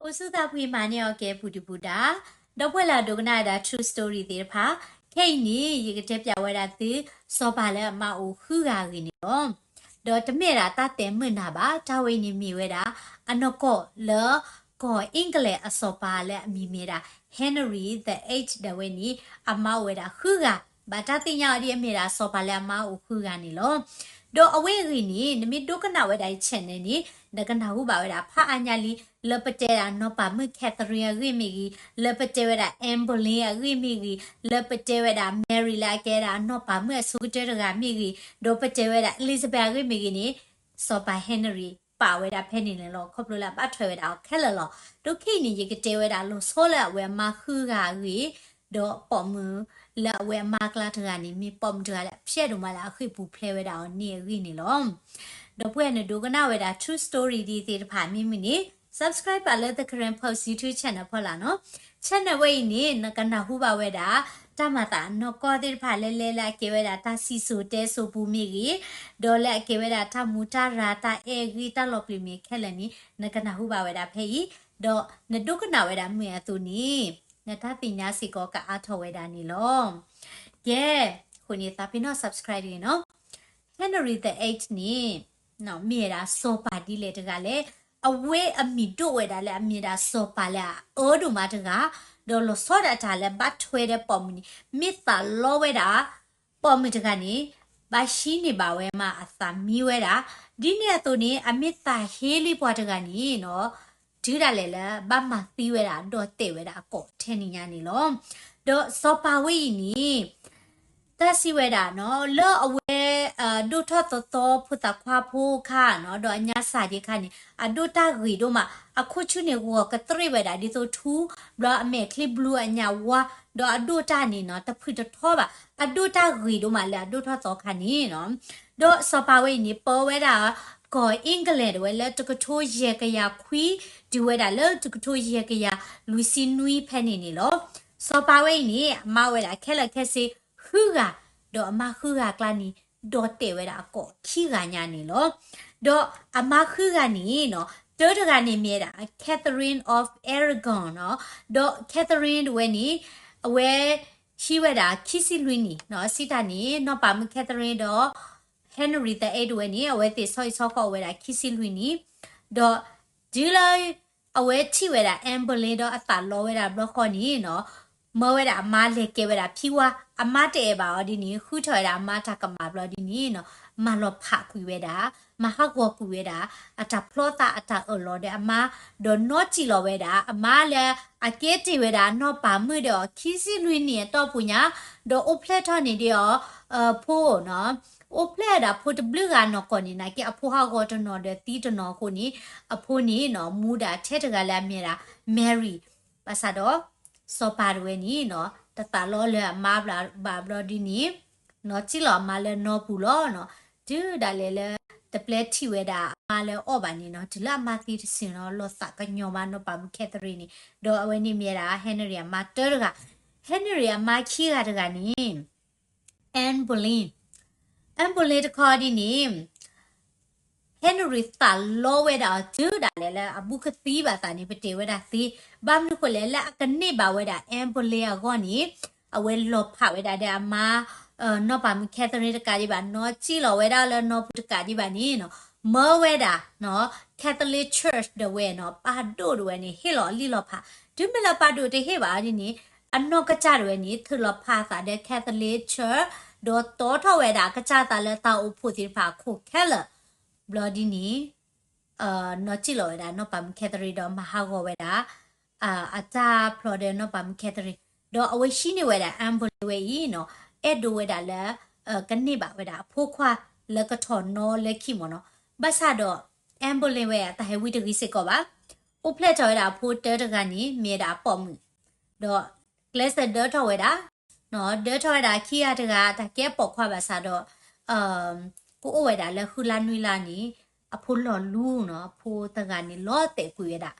အိၣ်ဆူၣ်သးဖှံမၤန့ၢ်အီၤကဲပူၤဒုၣ်ပူၤဒါ, ဒီပုၢ်ဝဲၢ်လၢအဒိကနၣ်ဝဲဒၣ် True Story သ့ၣ်တဖၣ်, ခဲအံၤန့ၣ် ယကတဲပၠးဝဲဒၣ်သု စီၤပၤလၢအမါအိၣ်ဃုဂၤအဂ့ၢ်န့ၣ်လီၤ. ဒီးတမ့ၢ်ဒၣ်တၢ်တဲမုာ်နၤဘၣ်, တၢ်ဝဲအံၤန့ၣ်မ့ၢ်ဝဲဒၣ် အနီၢ်ကီၢ်လၢ ကီၢ် England အစီၤပၤလၢအမံၤမ့ၢ်ဒၣ် Henry the Eighth ဒၣ်ဝဲန့ၣ် အမါအိၣ်ဝဲဒၣ်ဃုဂၤ, ဘၣ်တၢ်သ့ၣ်ညါအီၤဒ်အမ့ၢ်ဒၣ်စီၤပၤလၢအမါအိၣ်ဃုဂၤန့ၣ်လီၤ. ဒီးအဝဲအဂ့ၢ်န့ၣ် နမ့ၢ်ဒိကနၣ်ဝဲဒၣ်အ channel န့ၣ် နကနၢ်ဟူဘၣ်ဝဲဒၣ်ဖးအါညါလံ, လၢပတဲဒၣ်နီၢ်ပၤမုၣ် Catherine အဂ့ၢ်မ့ၢ်ဂ့ၤ, လၢပတဲဝဲဒၣ် Anne Boleyn အဂ့ၢ်မ့ၢ်ဂ့ၤ, လၢပတဲဝဲဒၣ် Mary လၢအကဲဒၣ်နီၢ်ပၤမုၣ်အဆိကတၢၢ်တဂၤမ့ၢ်ဂ့ၤ, ဒီးပတဲဝဲဒၣ် Elizabeth အဂ့ၢ်မ့ၢ်ဂ့ၤန့ၣ် စီၤပၤ Henry ပာ်ဝဲဒၣ်ဖဲန့ၣ်န့ၣ်လီၤ. ခီဖျိလၢအဘၣ်ထွဲဝဲဒၣ်အီၤခဲလၢာ်လီၤ. ဒီးခဲအံၤန့ၣ် ယကတဲဝဲဒၣ်လီၤဆီလၢအဝဲအမါဃုဂၤအဂ့ၢ်, ဒီးပိာ်မုၣ်လၢအဝဲအမါအကျါတဂၤန့ၣ် မ့ၢ်ပိာ်မုၣ်တဂၤလၢအဖျဲၣ်ဒိၣ်မးလၢအဃ့ၢ်ပူၤဖျဲးဝဲဒၣ်အီၤန့ၣ်အဂ့ၢ်န့ၣ်လီၤ. ဒီပုၢ်ဝဲၢ်နဒိကနၣ်ဝဲဒၣ် True Story ဒ်သ့ၣ်တဖၣ်မ့ၢ်မုာ်န့ၣ် subscribe ပာ်လၢ The Karen Post YouTube channel ဖီလာ်နီၤ. channel ဝဲအံၤန့ၣ် နကနၢ်ဟူဘၣ်ဝဲဒၣ် တၢ်မၤသးအနီၢ်ကီၢ်သ့ၣ်တဖၣ်လဲၣ်လဲၣ်လၢအကဲဝဲဒၣ်တၢ်စံၣ်စိၤတဲစိၤပူၤမ့ၢ်ဂ့ၤ, ဒီးလၢအကဲဝဲဒၣ်တၢ်မူတၢ်ရၤ တၢ်အဲၣ်ဂ့ၢ် တၢ်လီၤပျံၤမ့ၢ်ခဲလၢာ်န့ၣ် နကနၢ်ဟူဘၣ်ဝဲဒၣ်ဖဲအံၤ, ဒီးနဒိကနၣ်ဝဲဒၣ်မုာ်အသိးန့ၣ် နတၢ်သ့ၣ်ညါစ့ၢ်ကီးကအါထီၣ်ဝဲဒၣ်န့ၣ်လီၤ. ကဲ, အဃိန့ၣ် သးပ့ၤနီၣ် subscribe တဂ့ၤနီၤ. Henry the Eighth န့ၣ် မ့ၢ်ဝဲဒၣ်စီၤပၤဒ်လဲၣ်တဂၤလဲၣ်, အဝဲအမံၤဒိၣ်ဝဲဒၣ်လၢအမ့ၢ်ဒၣ်စီၤပၤလၢအအၢဒိၣ်မးတဂၤ, ဒီးလီၤဆီဒၣ်တၢ်လၢဘၣ်ထွဲဒီးပိာ်မုၣ်န့ၣ် မ့ၢ်သးလီဝဲဒၣ် ပိာ်မုၣ်တဂၤန့ၣ် ဘၣ်ဟံးန့ၢ်ဘၣ်ဝဲမးအသးမံဝဲဒၣ်, ဒ်န့ၣ်အသိးန့ၣ် အမ့ၢ်သးဟ့လံပှၤတဂၤန့ၣ်နီၤ တုၤဒၣ်လဲာ်လၢဘၣ်မၤသံဝဲဒၣ်ဒီးတဲာ်ဝဲဒၣ်အကိာ်ထဲန့ၣ်ညါန့ၣ်လီၤ. ဒီးစီၤပၤဝဲအံၤန့ၣ် တၢ်စံးဝဲဒၣ်နီၤ လၢအဝဲ ဒိၣ်ထီၣ်သီသီဖိသၣ်ခွါဖိအခါနီၤ ဒီးအညါစၢ်ဒံးအခါန့ၣ် အဒိၣ်တၢ်ဂ့ၤဒိၣ်မး, အခိၣ်ဆူၣ်န့ၣ်ဂီၤကတြ့ၣ်ဝဲဒၣ်ဒ်သိးထူ, ဘျီအမဲာ်ချံဘျူအညၣ်ဝါ, ဒီးအဒိၣ်တၢ်န့ၣ်နီၤ တဖုၣ်တထီဘၣ်, အဒိၣ်တၢ်ဂ့ၤဒိၣ်မးလၢအဒိၣ်ထီၣ်သီခါန့ၣ်နီၤ. ဒီးစီၤပၤဝဲအံၤန့ၣ် ပၢဝဲဒၣ် ကီၢ် England ဒၣ်ဝဲလၢတကထိယဲၢ်ကယၤခွံ တုၤဝဲဒၣ်လၢတကထိယဲၢ်ကယၤလွံၢ်ဆံနွံဖဲန့ၣ်န့ၣ်လီၤ. စီၤပၤဝဲအံၤန့ၣ် အမါဝဲဒၣ်ခဲလၢာ်ခဲဆ့ဃုဂၤ, ဒီးအမါဃုဂၤအကျါန့ၣ် ဒီးတဲာ်ဝဲဒၣ်အကိာ်ခံဂၤညါန့ၣ်လီၤ. ဒီးအမါဃုဂၤန့ၣ်နီၤ တၢတဂၤန့ၣ်မ့ၢ်ဝဲဒၣ် Catherine of Aragon နီၤ, ဒီး Catherine ဒၣ်ဝဲန့ၣ် အဝဲဟံးဝဲဒၣ်ခံဆံလွံၢ်နံၣ်နီၤ, စံးတၢ်န့ၣ် နီၢ်ပၤမုၣ် Catherine ဒီး Henry the Eighth ဒၣ်ဝဲန့ၣ် အဝဲသ့ၣ်ဆီဟံၣ်ဆီဃီအိၣ်ဝဲဒၣ်ခံဆံလွံၢ်နံၣ်, ဒီးတုၤလၢ အဝဲထံၣ်ဝဲဒၣ် Anne Boleyn ဒီးအသးလီဝဲဒၣ်ဘျီဃီန့ၣ်နီၤ, မၢဝဲဒၣ်အမါလဲၤကဲဝဲဒၣ်ဖံဝါ, အမါတအဲၣ်ဘၣ်အီၤဒ်န့ၣ် ဃုထီၣ်ဝဲဒၣ်အမါတၢ်ကမၣ်ဘျီဒ်န့ၣ်နီၤ, မၤလီၤဖးကွံာ်ဝဲဒၣ်, မၤဟးဂီၤကွံာ်ဝဲဒၣ် အတၢ်ဖျီသးအတၢ်အၢၣ်လီၤဒီးအမါ, ဒီးနီၢ်စံၣ်လီၤဝဲဒၣ် အမါလၢအကဲတ့ၢ်ဝဲဒၣ်နီၢ်ပၤမုၣ်ဒီးအီၤ ခံဆံလွံၢ်နံၣ်အတီၢ်ပူၤညါ, ဒီးအိၣ်ဖျဲၣ်ထီၣ်န့ၢ်ဒံးအီၤ ဖိနီၤ, အိၣ်ဖျဲၣ်ဝဲဒၣ်ဖိတဘျုးဂၤနီၢ်ကီၢ်န့ၣ် နာ်က့အဖိဟးဂီၤတနီၤဒီးသံတနီၤအဃိန့ၣ်, အဖိန့ၣ်နီၤ မူဒၣ်ထဲတဂၤလၢအမ့ၢ်ဒၣ် Mary, ဘၣ်ဆၣ်ဒီး စီၤပၤတဝဲန့ၣ်နီၤ တသးလီလၢအမါဘၣ်ဘျီဒ်န့ၣ်, နီၢ်စံၣ်လီၤအမါလၢနီၢ်ပူၤလီၤနီၤ, တုၤဒၣ်လဲာ်လၢ တပျဲထံၣ်ဝဲဒၣ်အမါလၢအီၣ်ဘၣ်န့ၣ်နီၤ, တုၤလၢအမါသံတစုနီၤ လီၤသးကညီၤမးနီၢ်ပၤမုၣ် Catherine န့ၣ်, ဒီးအဝဲန့ၣ်မ့ၢ်ဝဲဒၣ် Henry အမါတၢတဂၤ, Henry အမါခံဂၤတဂၤန့ၣ် Anne Boleyn, Anne Boleyn တခီဒ်န့ၣ် Henry သးလီဝဲဒၣ်အီၤတုၤဒၣ်လဲာ်လၢအဘူးကသံဘၣ်သးန့ၣ် ပတဲဝဲဒၣ်သ့, ဘၣ်မနုၤဃိလဲၣ် လၢအကန့ၢ်ဘၣ်ဝဲဒၣ် Anne Boleyn အဂီၢ်န့ၣ်, အဝဲလီၤဖးဝဲဒၣ်ဒီးအမါ နီၢ်ပၤမုၣ် Catherine တကးဒံးဘၣ်, နီၢ်စံၣ်လီၤဝဲဒၣ်လၢနီၢ်ပူၤတကးဒံးဘၣ်န့ၣ်နီၤ, မၢဝဲဒၣ် Catholic Church ဒၣ်ဝဲနီၤ ပၢ်ဒိၣ်ဒၣ်ဝဲန့ၣ် ဟ့ၣ်လီၤအီၤလံာ်လီၤဖး, တုၤမ့ၢ်လၢပၢ်ဒိၣ်တဟ့ၣ်ဘၣ်ဒ်န့ၣ်, အနီၢ်ကစၢ်ဒၣ်ဝဲန့ၣ် ထုးလီၤဖးအသးဒီး Catholic Church ဒီးတီထီၣ်ဝဲဒၣ်အကစၢ်အသးလၢတၢ်အိၣ်ဖှိၣ်သ့ၣ်တဖၣ်အခိၣ်ခဲလၢာ်, ဘျီဒ်န့ၣ် နီၢ်စံၣ်လီၤဝဲဒၣ်နီၢ်ပၤမုၣ် Catherine ဒီးမၤဟးဂီၤဝဲဒၣ် အတၢ်ဖျီဒီးနီၢ်ပၤမုၣ် Catherine, ဒီးအဝဲဟံးန့ၢ်ဝဲဒၣ် Anne Boleyn ဝဲအံၤနီၤ, အဲၣ်ဒိးဝဲဒၣ်လၢ ကန့ၢ်ဘၣ်ဝဲဒၣ်အဖိခွါလၢကထီၣ်နီလၢခံမ့ၢ်နီၤ, ဘၣ်ဆၣ်ဒီး Anne Boleyn ဝဲအတၢ်ဟဲဝံတဂ့ၤစ့ၢ်ကီးဘၣ်, အိၣ်ဖျဲၣ်ထီၣ်ဝဲဒၣ်အဖိတၢတဂၤန့ၣ် မ့ၢ်ဝဲဒၣ်အပိာ်မုၣ်, ဒီးကျဲးစၢးဒၢထီၣ်ဝဲဒၣ် ဒၢထီၣ်ဝဲဒၣ်ခံဂၤတဂၤ တၢ်ကဲပိာ်ခွါဘၣ်ဆၣ်ဒီး ကအိၣ်ဝဲဒၣ်လၢဃုလါနွံလါန့ၣ် အဖိလီၤလူနီၤ, အဖိတဂၤန့ၣ် လီၤတဲာ်ကွံာ်ဝဲဒၣ်,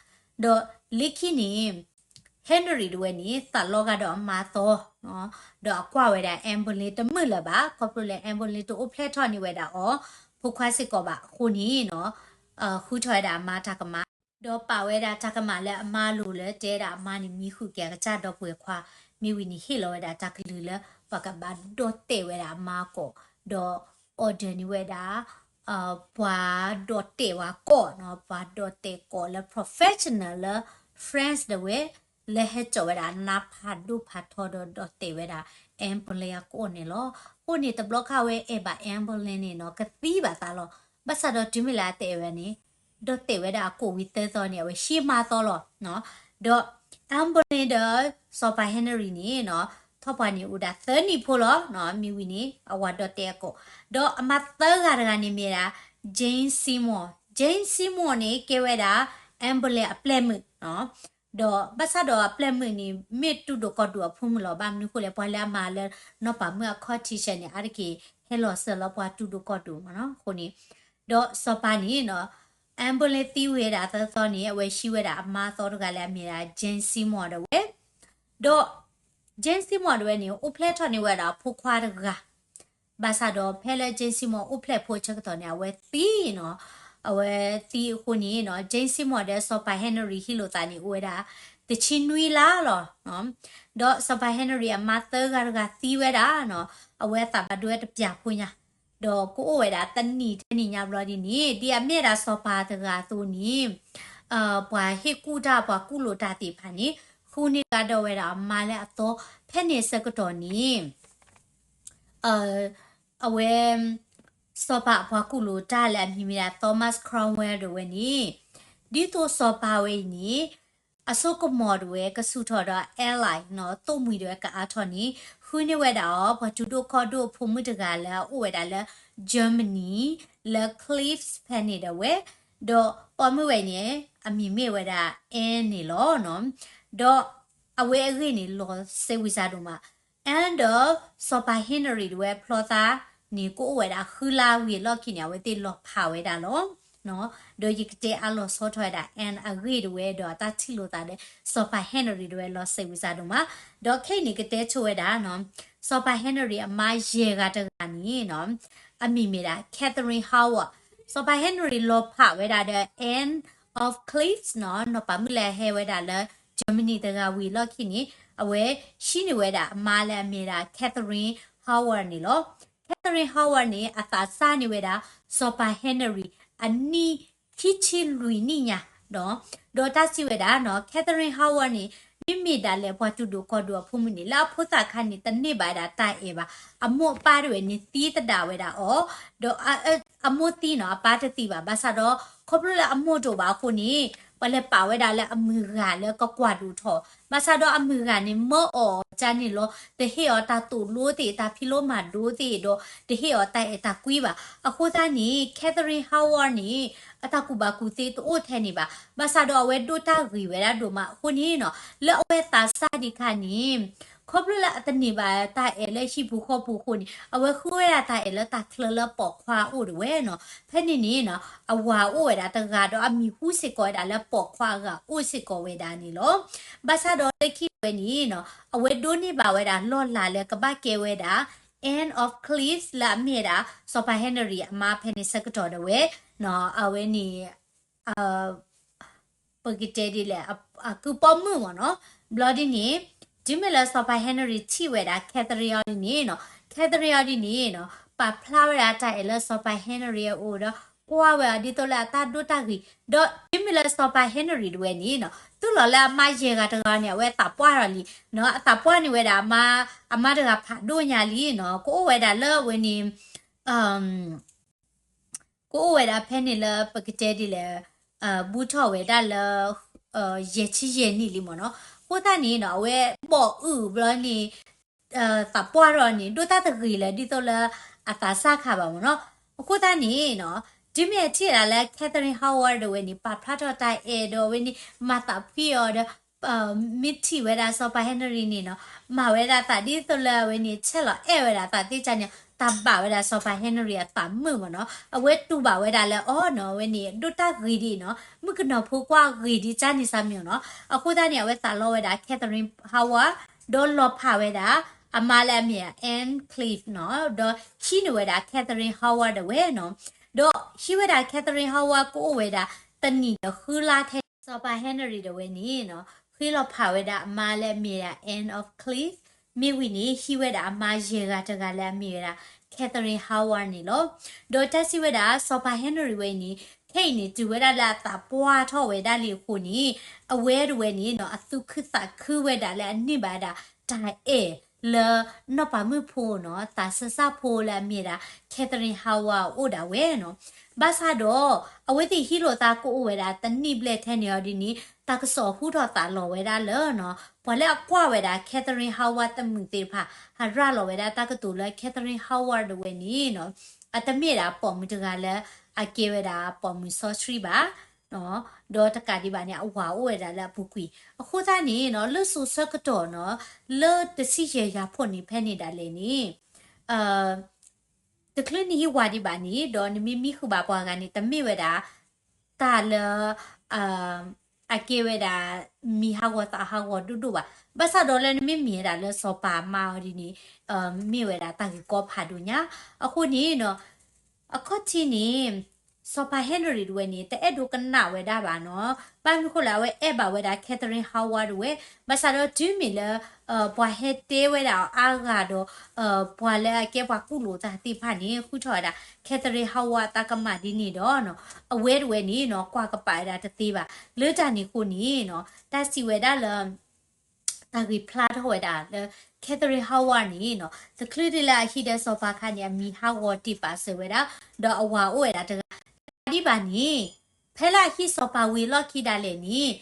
ဒီးလၢခံန့ၣ် Henry တဝဲန့ၣ် သးလီဂာ်ဒီးအမါသီ, ဒီးအကွၢ်ဝဲဒၣ် Anne Boleyn တမုာ်လၢၤဘၣ်, ခီဖျိလၢ Anne Boleyn တအိၣ်ဖျဲၣ်ထီၣ်န့ၢ်ဝဲဒၣ်အီၤ ဖိခွါစ့ၢ်ကီးဘၣ်အဃိန့ၣ်နီၤ, ဃုထီၣ်ဝဲဒၣ်အမါတၢ်ကမၣ် ဒီးပာ်ဝဲဒၣ်တၢ်ကမၣ်လၢအမါလိၤလၢ တဲဒၣ်အမါန့ၣ်မံဃုာ်က့ၤအကစၢ်ဒီပုၢ်ဝဲၢ်ခွါ, မ့ၢ်ဝံၤန့ၣ်ဟ့ၣ်လီၤဝဲဒၣ်တၢ်ကလုၢ်လၢ ပှၤကဘၣ်ဒီၣ်တဲာ်ဝဲဒၣ်အမါအကိာ်, ဒီး order န့ၢ်ဝဲဒၣ် ပှၤဒီၣ်တဲာ်ဝဲကိာ်နီၤ, ပှၤဒီၣ်တဲာ်ကိာ်လၢ professional လၢ France ဒၣ်ဝဲ, လၢဟဲစိာ်ဝဲဒၣ်နါဖးဒိၣ်ဖးထီဒီးဒီၣ်တဲာ်ဝဲဒၣ် Anne Boleyn အကိာ်န့ၣ်လီၤ. အဃိန့ၣ်တဘျီခါဝဲအဲၣ်ဘၣ် Anne Boleyn န့ၣ်နီၤ ကသံဘၣ်သးလီၤ. ဘၣ်ဆၣ်ဒီးတုၤမ့ၢ်လၢအတအဲၣ်ဝဲန့ၣ် ဒီၣ်တဲာ်ဝဲဒၣ်အကိာ်ဝံၤသၢသီန့ၣ် အဝဲဟံးမါသီလီၤ. ဒီး Anne Boleyn ဒီးစီၤပၤ Henry န့ၣ်နီၤ ထီၣ်ပှၤန့ၣ်အိၣ်ဒၣ်သၢနံၣ်ဖိလီၤ. မ့ၢ်ဝံၤန့ၣ် အဝၤဒီၣ်တဲာ်အကိာ်, ဒီးအမါသၢဂၤတဂၤန့ၣ်မ့ၢ်ဒၣ် Jane Seymour, Jane Seymour န့ၣ် ကဲဝဲဒၣ် Anne Boleyn အပျဲၢ်မုၣ် ဒီးဘၣ်ဆၣ်ဒီးအပျဲၢ်မုၣ်န့ၣ် မ့ၢ်တူၢ်ဒိၣ်ကီၢ်ဒိၣ်အဖိမုၣ်လီၤ. ဘၣ်မနုၤအဃိလဲၣ်, ပှၤလၢအမၤလၢနီၢ်ပၤမုၣ်အခီၣ်ထံးဆဲးန့ၣ် အါတက့ၢ်ဟဲလီၤစၢၤလၢပှၤတူၢ်ဒိၣ်ကီၢ်ဒိၣ်မ့ၢ်နီၤ. အဃိန့ၣ် ဒီးစီၤပၤန့ၣ်နီၤ Anne Boleyn သံဝံၤဝဲဒၣ်သၢသီန့ၣ် အဝဲဟံးဝဲဒၣ်အမါသီတဂၤလၢအမ့ၢ်ဒၣ် Jane Seymour ဒၣ်ဝဲ, ဒီး Jane Seymour ဒၣ်ဝဲန့ၣ် အိၣ်ဖျဲၣ်ထီၣ်န့ၢ်ဝဲဒၣ်အဖိခွါတဂၤ ဘၣ်ဆၣ်ဒီးဖဲလၢ Jane Seymour အိၣ်ဖျဲၣ်ဖိအဆၢကတီၢ်န့ၣ် အဝဲသံနီၤ, အဝဲသံအဃိန့ၣ်နီၤ Jane Seymour ဒီးစီၤပၤ Henry ဟံးလိာ်သးန့ၣ် အိၣ်ဝဲဒၣ် တဆံနွံလါလီၤ. ဒီးစီၤပၤ Henry အမါသၢဂၤတဂၤသံဝဲဒၣ်နီၤ, အဝဲအသးဘၣ်ဒိဝဲတပျၢ်ဖိညါ, ဒီးကအိၣ်ဝဲဒၣ်တနံၣ်ထဲနံၣ်ညါဘျီဒ်န့ၣ် ဒ်အမ့ၢ်ဒၣ်စီၤပၤတဂၤအသိးန့ၣ် ပှၤဟ့ၣ်ကူၣ်တၢ် ပှၤကူၣ်လိာ်တၢ်သ့ၣ်တဖၣ်န့ၣ် ဃုန့ၢ်ကဒီးဝဲဒၣ်အမါလၢအသီ, ဖဲန့ၣ်အဆၢကတီၢ်န့ၣ် အဝဲ စီၤပၤအပှၤကူၣ်လိာ်တၢ်လၢအမံၤမ့ၢ်ဒၣ် Thomas Cromwell ဒၣ်ဝဲန့ၣ် ဒ်သိးစီၤပၤဝဲအံၤန့ၣ် အစိကမီၤဒၣ်ဝဲ ကဆူၣ်ထီၣ်ဒီး ally နီၤ, သိၣ်မှံၤဒၣ်ဝဲကအါထီၣ်န့ၣ် ဃုန့ၢ်ဝဲဒၣ်အီၤ ပှၤတူၢ်ဒိၣ်ကီၢ်ဒိၣ်အဖိမုၣ်တဂၤလၢအအိၣ်ဝဲဒၣ်လၢ Germany လၢ Kleve ဖဲန့ၣ်ဒၣ်ဝဲ, ဒီးပိာ်မုၣ်ဝဲန့ၣ် အမံၤမ့ၢ်ဝဲဒၣ် Anne န့ၣ်လီၤ. ဒီးအဝဲအဂ့ၢ်န့ၣ် လီၤစဲးဝံၤစၢ်ဒိၣ်မး Anne ဒီးစီၤပၤ Henry ဒၣ်ဝဲဖျီသးန့ၣ် ကအိၣ်ဝဲဒၣ်ဃုလါဝံၤအလီၢ်ခံန့ၣ် အဝဲသ့ၣ်လီၤဖးဝဲဒၣ်လီၤ. ဒီးယကတဲအါလီၤဆီထီၣ်ဝဲဒၣ် Anne အဂ့ၢ်ဒၣ်ဝဲဒီးအတၢ်ထံၣ်လိာ်သးဒီး စီၤပၤ Henry ဒၣ်ဝဲလီၤစဲးဝံၤစၢ်ဒိၣ်မး, ဒီးခဲအံၤန့ၣ်ကတဲဆိဝဲဒၣ်နီၤ, စီၤပၤ Henry အမါယဲၢ်ဂၤတဂၤန့ၣ်နီၤ အမံၤမ့ၢ်ဒၣ် Catherine Howard, စီၤပၤ Henry လီၤဖးဝဲဒၣ်ဒီး Anne of Cleves နီၤ, နီၢ်ပၤမုၣ်လၢအဟဲဝဲဒၣ်လၢ Germany တဂၤဝံၤအလီၢ်ခံန့ၣ် အဝဲဟံးန့ၢ်ဝဲဒၣ်အမါလၢအမ့ၢ်ဒၣ် Catherine Howard န့ၣ်လီၤ. Catherine Howard န့ၣ် အသးစၢ်န့ၢ်ဝဲဒၣ် စီၤပၤ Henry အနံၣ်ခံဆံလွံၢ်နံၣ်ညါဒီး, ဒီးတၢ်စံးဝဲဒၣ်နီၤ Catherine Howard န့ၣ် မ့မ့ၢ်ဒၣ်လဲာ်ပှၤတူၢ်ဒိၣ်ကီၢ်ဒိၣ်အဖိမုၣ်န့ၣ် လၢအဖိသၣ်ခါန့ၣ် တန့ၢ်ဘၣ်ဝဲဒၣ်တၢ်အဲၣ်ဘၣ်. အမိၢ်အပၢ်ဒၣ်ဝဲန့ၣ်သံသဒၣ်ဝဲဒၣ်အီၤ, ဒီး အမိၢ်သံနီၤ အပၢ်တသံဘၣ်. ဘၣ်ဆၣ်ဒီး ခီဖျိလၢအမိၢ်တအိၣ်ဘၣ်အဃိန့ၣ် ပှၤလဲၤပာ်ဝဲဒၣ်လၢအမုၢ်ဂၤလၢကကွၢ်ဒိၣ်ထီၣ်, ဘၣ်ဆၣ်ဒီးအမုၢ်ဂၤန့ၣ် မၢအီၣ်ကန့ၣ်လီၤ. တဟ့ၣ်အီၤတၢ်သိၣ်လိသ့ၣ် တၢ်ဖံးလိမၤဒိသ့ၣ်ဒီး တဟ့ၣ်အီၤတၢ်အဲၣ်တၢ်ကွံဘၣ်. အဃိသတးန့ၣ် Catherine Howard န့ၣ် အတၢ်ကူၣ်ဘၣ်ကူၣ်သ့တအိၣ်ထဲန့ၣ်ဘၣ်. ဘၣ်ဆၣ်ဒီးအဝဲဒိးတၢ်ဂ့ၤဝဲဒၣ်ဒိၣ်မးအဃိန့ၣ်နီၤ လၢအဝဲသးစၢ်ဒံးခါန့ၣ် ခီဖျိလၢအတန့ၢ်ဘၣ်တၢ်အဲၣ်လၢဟံၣ်ပူၤဃီပူၤအဃိန့ၣ် အဝဲဃုဝဲဒၣ်တၢ်အဲၣ်လၢတၢ်ချၢလၢပိာ်ခွါအအိၣ်ဒၣ်ဝဲနီၤ. ဖဲန့ၣ်န့ၣ်နီၤ အဝၤအိၣ်ဝဲဒၣ်တဂၤဒီးအမံၤဟူစ့ၢ်ကီးဝဲဒၣ်လၢပိာ်ခွါအဂၤအိၣ်စ့ၢ်ကီးဝဲဒၣ်န့ၣ်လီၤ. ဘၣ်ဆၣ်ဒီးလၢခံဝဲန့ၣ်နီၤ အဝဲဒိးန့ၢ်ဘၣ်ဝဲဒၣ်လီၢ်လၤလၢကဘၣ်ကဲဝဲဒၣ် Anne of Cleves လၢအမ့ၢ်ဝဲဒၣ် စီၤပၤ Henry အမါဖဲန့ၣ်ဆၢကတီၢ်ဒၣ်ဝဲနီၤ အဝဲန့ၣ် ပကတဲဒ်လဲၣ် အကုပိာ်မုၣ်မ့ၢ်နီၤ. ဘျီဒ်န့ၣ် တုၤမ့ၢ်လၢစီၤပၤ Henry ထံၣ်ဝဲဒၣ် Catherine အီၤဒ်န့ၣ်နီၤ Catherine အီၤဒ်န့ၣ်နီၤ ပာ်ဖျါဝဲဒၣ်တၢ်အဲၣ်လၢစီၤပၤ Henry အအိၣ်ဒီး ကွၢ်ဝဲအီၤဒ်သိးလၢအတၢ်ဒိတၢ်ဂ့ၤ ဒီးတုၤမ့ၢ်လၢစီၤပၤ Henry တဝဲန့ၣ်နီၤ သူၣ်လီၤလၢအမါယဲၢ်ဂၤတဂၤန့ၣ် အဝဲသးပှၢ်ထီၣ်လံနီၤ အသးပှၢ်န့ၢ်ဝဲဒၣ်အမါ အမါတဂၤဖးဒိၣ်ညါလံနီၤ ကအိၣ်ဝဲဒၣ်လၢအဝဲန့ၣ် ကအိၣ်ဝဲဒၣ်ဖဲန့ၣ်လၢပကတဲဒ်လဲၣ် ဘူးထီၣ်ဝဲဒၣ်လၢ ယဲၢ်ဆံယဲၢ်နံၣ်လံမ့ၢ်နီၤ. အဃိသတးန့ၣ်နီၤ အဝဲဘီၣ်အုၣ်ဘျီန့ၣ် သးပှၢ်ထီၣ်န့ၣ် ဒိၣ်တၢ်တဂ့ၤလၢဒ်သိးလၢအသးစၢ်ခါဘၣ်မ့ၢ်နီၤ. အဃိသတးန့ၣ်နီၤ တုၤမ့ၢ်အထံၣ်ဒၣ်လၢ Catherine Howard တဝဲန့ၣ် ပာ်ဖျါထီၣ်တၢ်အဲၣ်ဒီးအဝဲန့ၣ် မၤသးဖှံအီၤဒီး မ့ၢ်ထံၣ်ဝဲဒၣ်စီၤပၤ Henry န့ၣ်နီၤ မၤဝဲဒၣ်သးဒ်သိးလၢအဝဲန့ၣ် ဆဲးလီၤအဲၣ်ဝဲဒၣ်သးသ့ၣ်ကါန့ၣ် တၢ်ဘၣ်ဝဲဒၣ်စီၤပၤ Henry အသးမုာ်မ့ၢ်နီၤ. အဝဲတူၢ်ဘၣ်ဝဲဒၣ်လၢအီၤနီၤ အဝဲန့ၣ် ဒိၣ်တၢ်ဂ့ၤဒံးနီၤ မုၣ်ကနီၤဖိကွၢ်ဂ့ၤဒံးကါန့ၣ်စၢ်မ့ၢ်နီၤ. အဃိသတးန့ၣ် အဝဲသးလီဝဲဒၣ် Catherine Howard ဒီးလီၤဖးဝဲဒၣ် အမါလၢအမ့ၢ် Anne Cleves နီၤ ဒီးဟံးန့ၢ်ဝဲဒၣ် Catherine Howard တဝဲနီၤ. ဒီးဟံးဝဲဒၣ် Catherine Howard ကအိၣ်ဝဲဒၣ် တနံၣ်ဒီးဃုလါထဲ စီၤပၤ Henry တဝဲန့ၣ်နီၤ ဃ့လီၤဖးဝဲဒၣ်အမါလၢအမ့ၢ်ဝဲဒၣ် Anne of Cleves, မ့ၢ်ဝံၤန့ၣ် ဟံးဝဲဒၣ်အမါယဲၢ်ဂၤတဂၤလၢအမ့ၢ်ဝဲဒၣ် Catherine Howard န့ၣ်လီၤ. ဒီးတၢ်စံးဝဲဒၣ် စီၤပၤ Henry ဝဲအံၤန့ၣ် ခဲအံၤန့ၣ် တုၤဝဲဒၣ်လၢအသးပှၢ်ထီၣ်ဝဲဒၣ်လံအဃိန့ၣ် အဝဲတဝဲန့ၣ်နီၤ အသူၣ်ခုသးခုဝဲဒၣ်လၢအန့ၢ်ဘၣ်ဝဲဒၣ် တၢ်အဲၣ်လၢနီၢ်ပၤမုၣ်ဖိနီၤ သးစၢ်စၢ်ဖိလၢအမ့ၢ်ဝဲဒၣ် Catherine Howard အအိၣ်ဒၣ်ဝဲနီၤ. ဘၣ်ဆၣ်ဒီး အဝဲသ့ၣ်ဟံးလိာ်သးကအိၣ်ဝဲဒၣ်တနံၣ်ဘျဲၣ်ထဲန့ၣ်အီၤဒ်န့ၣ် တၢ်ကစီၣ်ဟူထီၣ်သးလီၤဝဲဒၣ်လၢနီၤ ပှၤလၢအကွၢ်ဝဲဒၣ် Catherine Howard သးမုာ်သ့ၣ်တဖၣ် ဟးရၤလီၤဝဲဒၣ်တၢ်ကတိၤလၢ Catherine Howard တဝဲန့ၣ်နီၤ အတမ့ၢ်ဒၣ်ပိာ်မုၣ်တဂၤလၢအကဲဝဲဒၣ်ပိာ်မုၣ်စီဆှံဘၣ် ဒီးတကးဒံးဘၣ်န့ၣ် အဝၤအိၣ်ဝဲဒၣ်လၢအပူၤကွံာ်. အဃိသတးန့ၣ်နီၤ လၢစိၤဆၢကတီၢ်နီၤ လၢတဆံယဲၢ်ယၤဖှိၣ်န့ၣ် ဖဲန့ၣ်ဒၣ်လဲာ်န့ၣ် တချုးနဟံးဝၤဒံးဘၣ်န့ၣ် ဒီးနမ့ၢ်မံဃုာ်ဘၣ်ပှၤဂၤန့ၣ် တမ့ၢ်ဝဲဒၣ်တၢ်လၢ အကဲဝဲဒၣ် မံၤဟးဂီၤသးဟးဂီၤဒိၣ်ဒိၣ်ဘၣ်. ဘၣ်ဆၣ်ဒီးလၢနမ့ၢ်မ့ၢ်ဝဲဒၣ်လၢစီၤပၤမါအီၤဒ်န့ၣ် မ့ၢ်ဝဲဒၣ်တၢ်ဂ့ၢ်ကီဖးဒိၣ်ညါ. အဃိန့ၣ်နီၤ အခီၣ်ထံးန့ၣ် စီၤပၤ Henry တဝဲန့ၣ် တအဲၣ်ဒိးကနၣ်ဝဲဒၣ်ဘၣ်နီၤ. ဘၣ်မနုၤဃိလဲၣ် အဝဲအဲၣ်ဘၣ်ဝဲဒၣ် Catherine Howard တဝဲ, ဘၣ်ဆၣ်ဒီးတုၤမ့ၢ်လၢ ပှၤဟဲတဲဝဲဒၣ်အီၤအါဂၤဒီး ပှၤလၢအကဲပှၤကူၣ်လိာ်သးသ့ၣ်တဖၣ်န့ၣ် ဃုထီၣ်ဝဲဒၣ် Catherine Howard အတၢ်ကမၣ်ဒ်န့ၣ်ဒီးနီၤ အဝဲတဝဲန့ၣ်နီၤ ကွၢ်ကပာ်ဝဲဒၣ်တသ့ဘၣ်. လၢတၢ်န့ၣ်အဃိန့ၣ်နီၤ တၢ်စံးဝဲဒၣ်လၢ တၢ်ဂ့ၢ်ဖျါထီၣ်ဝဲဒၣ်လၢ Catherine Howard န့ၣ်နီၤ တချုးဒ်လၢအဟံးဒီးစီၤပၤအခါန့ၣ် အမံၤဟးဂီၤတ့ၢ်ပာ်စၢၤဝဲဒၣ် ဒီးအဝၤအိၣ်ဝဲဒၣ်တဂၤ တကးဒံးဘၣ်န့ၣ် ဖဲလၢအဟံးစီၤပၤဝံၤအလီၢ်ခံဒၣ်လဲာ်န့ၣ်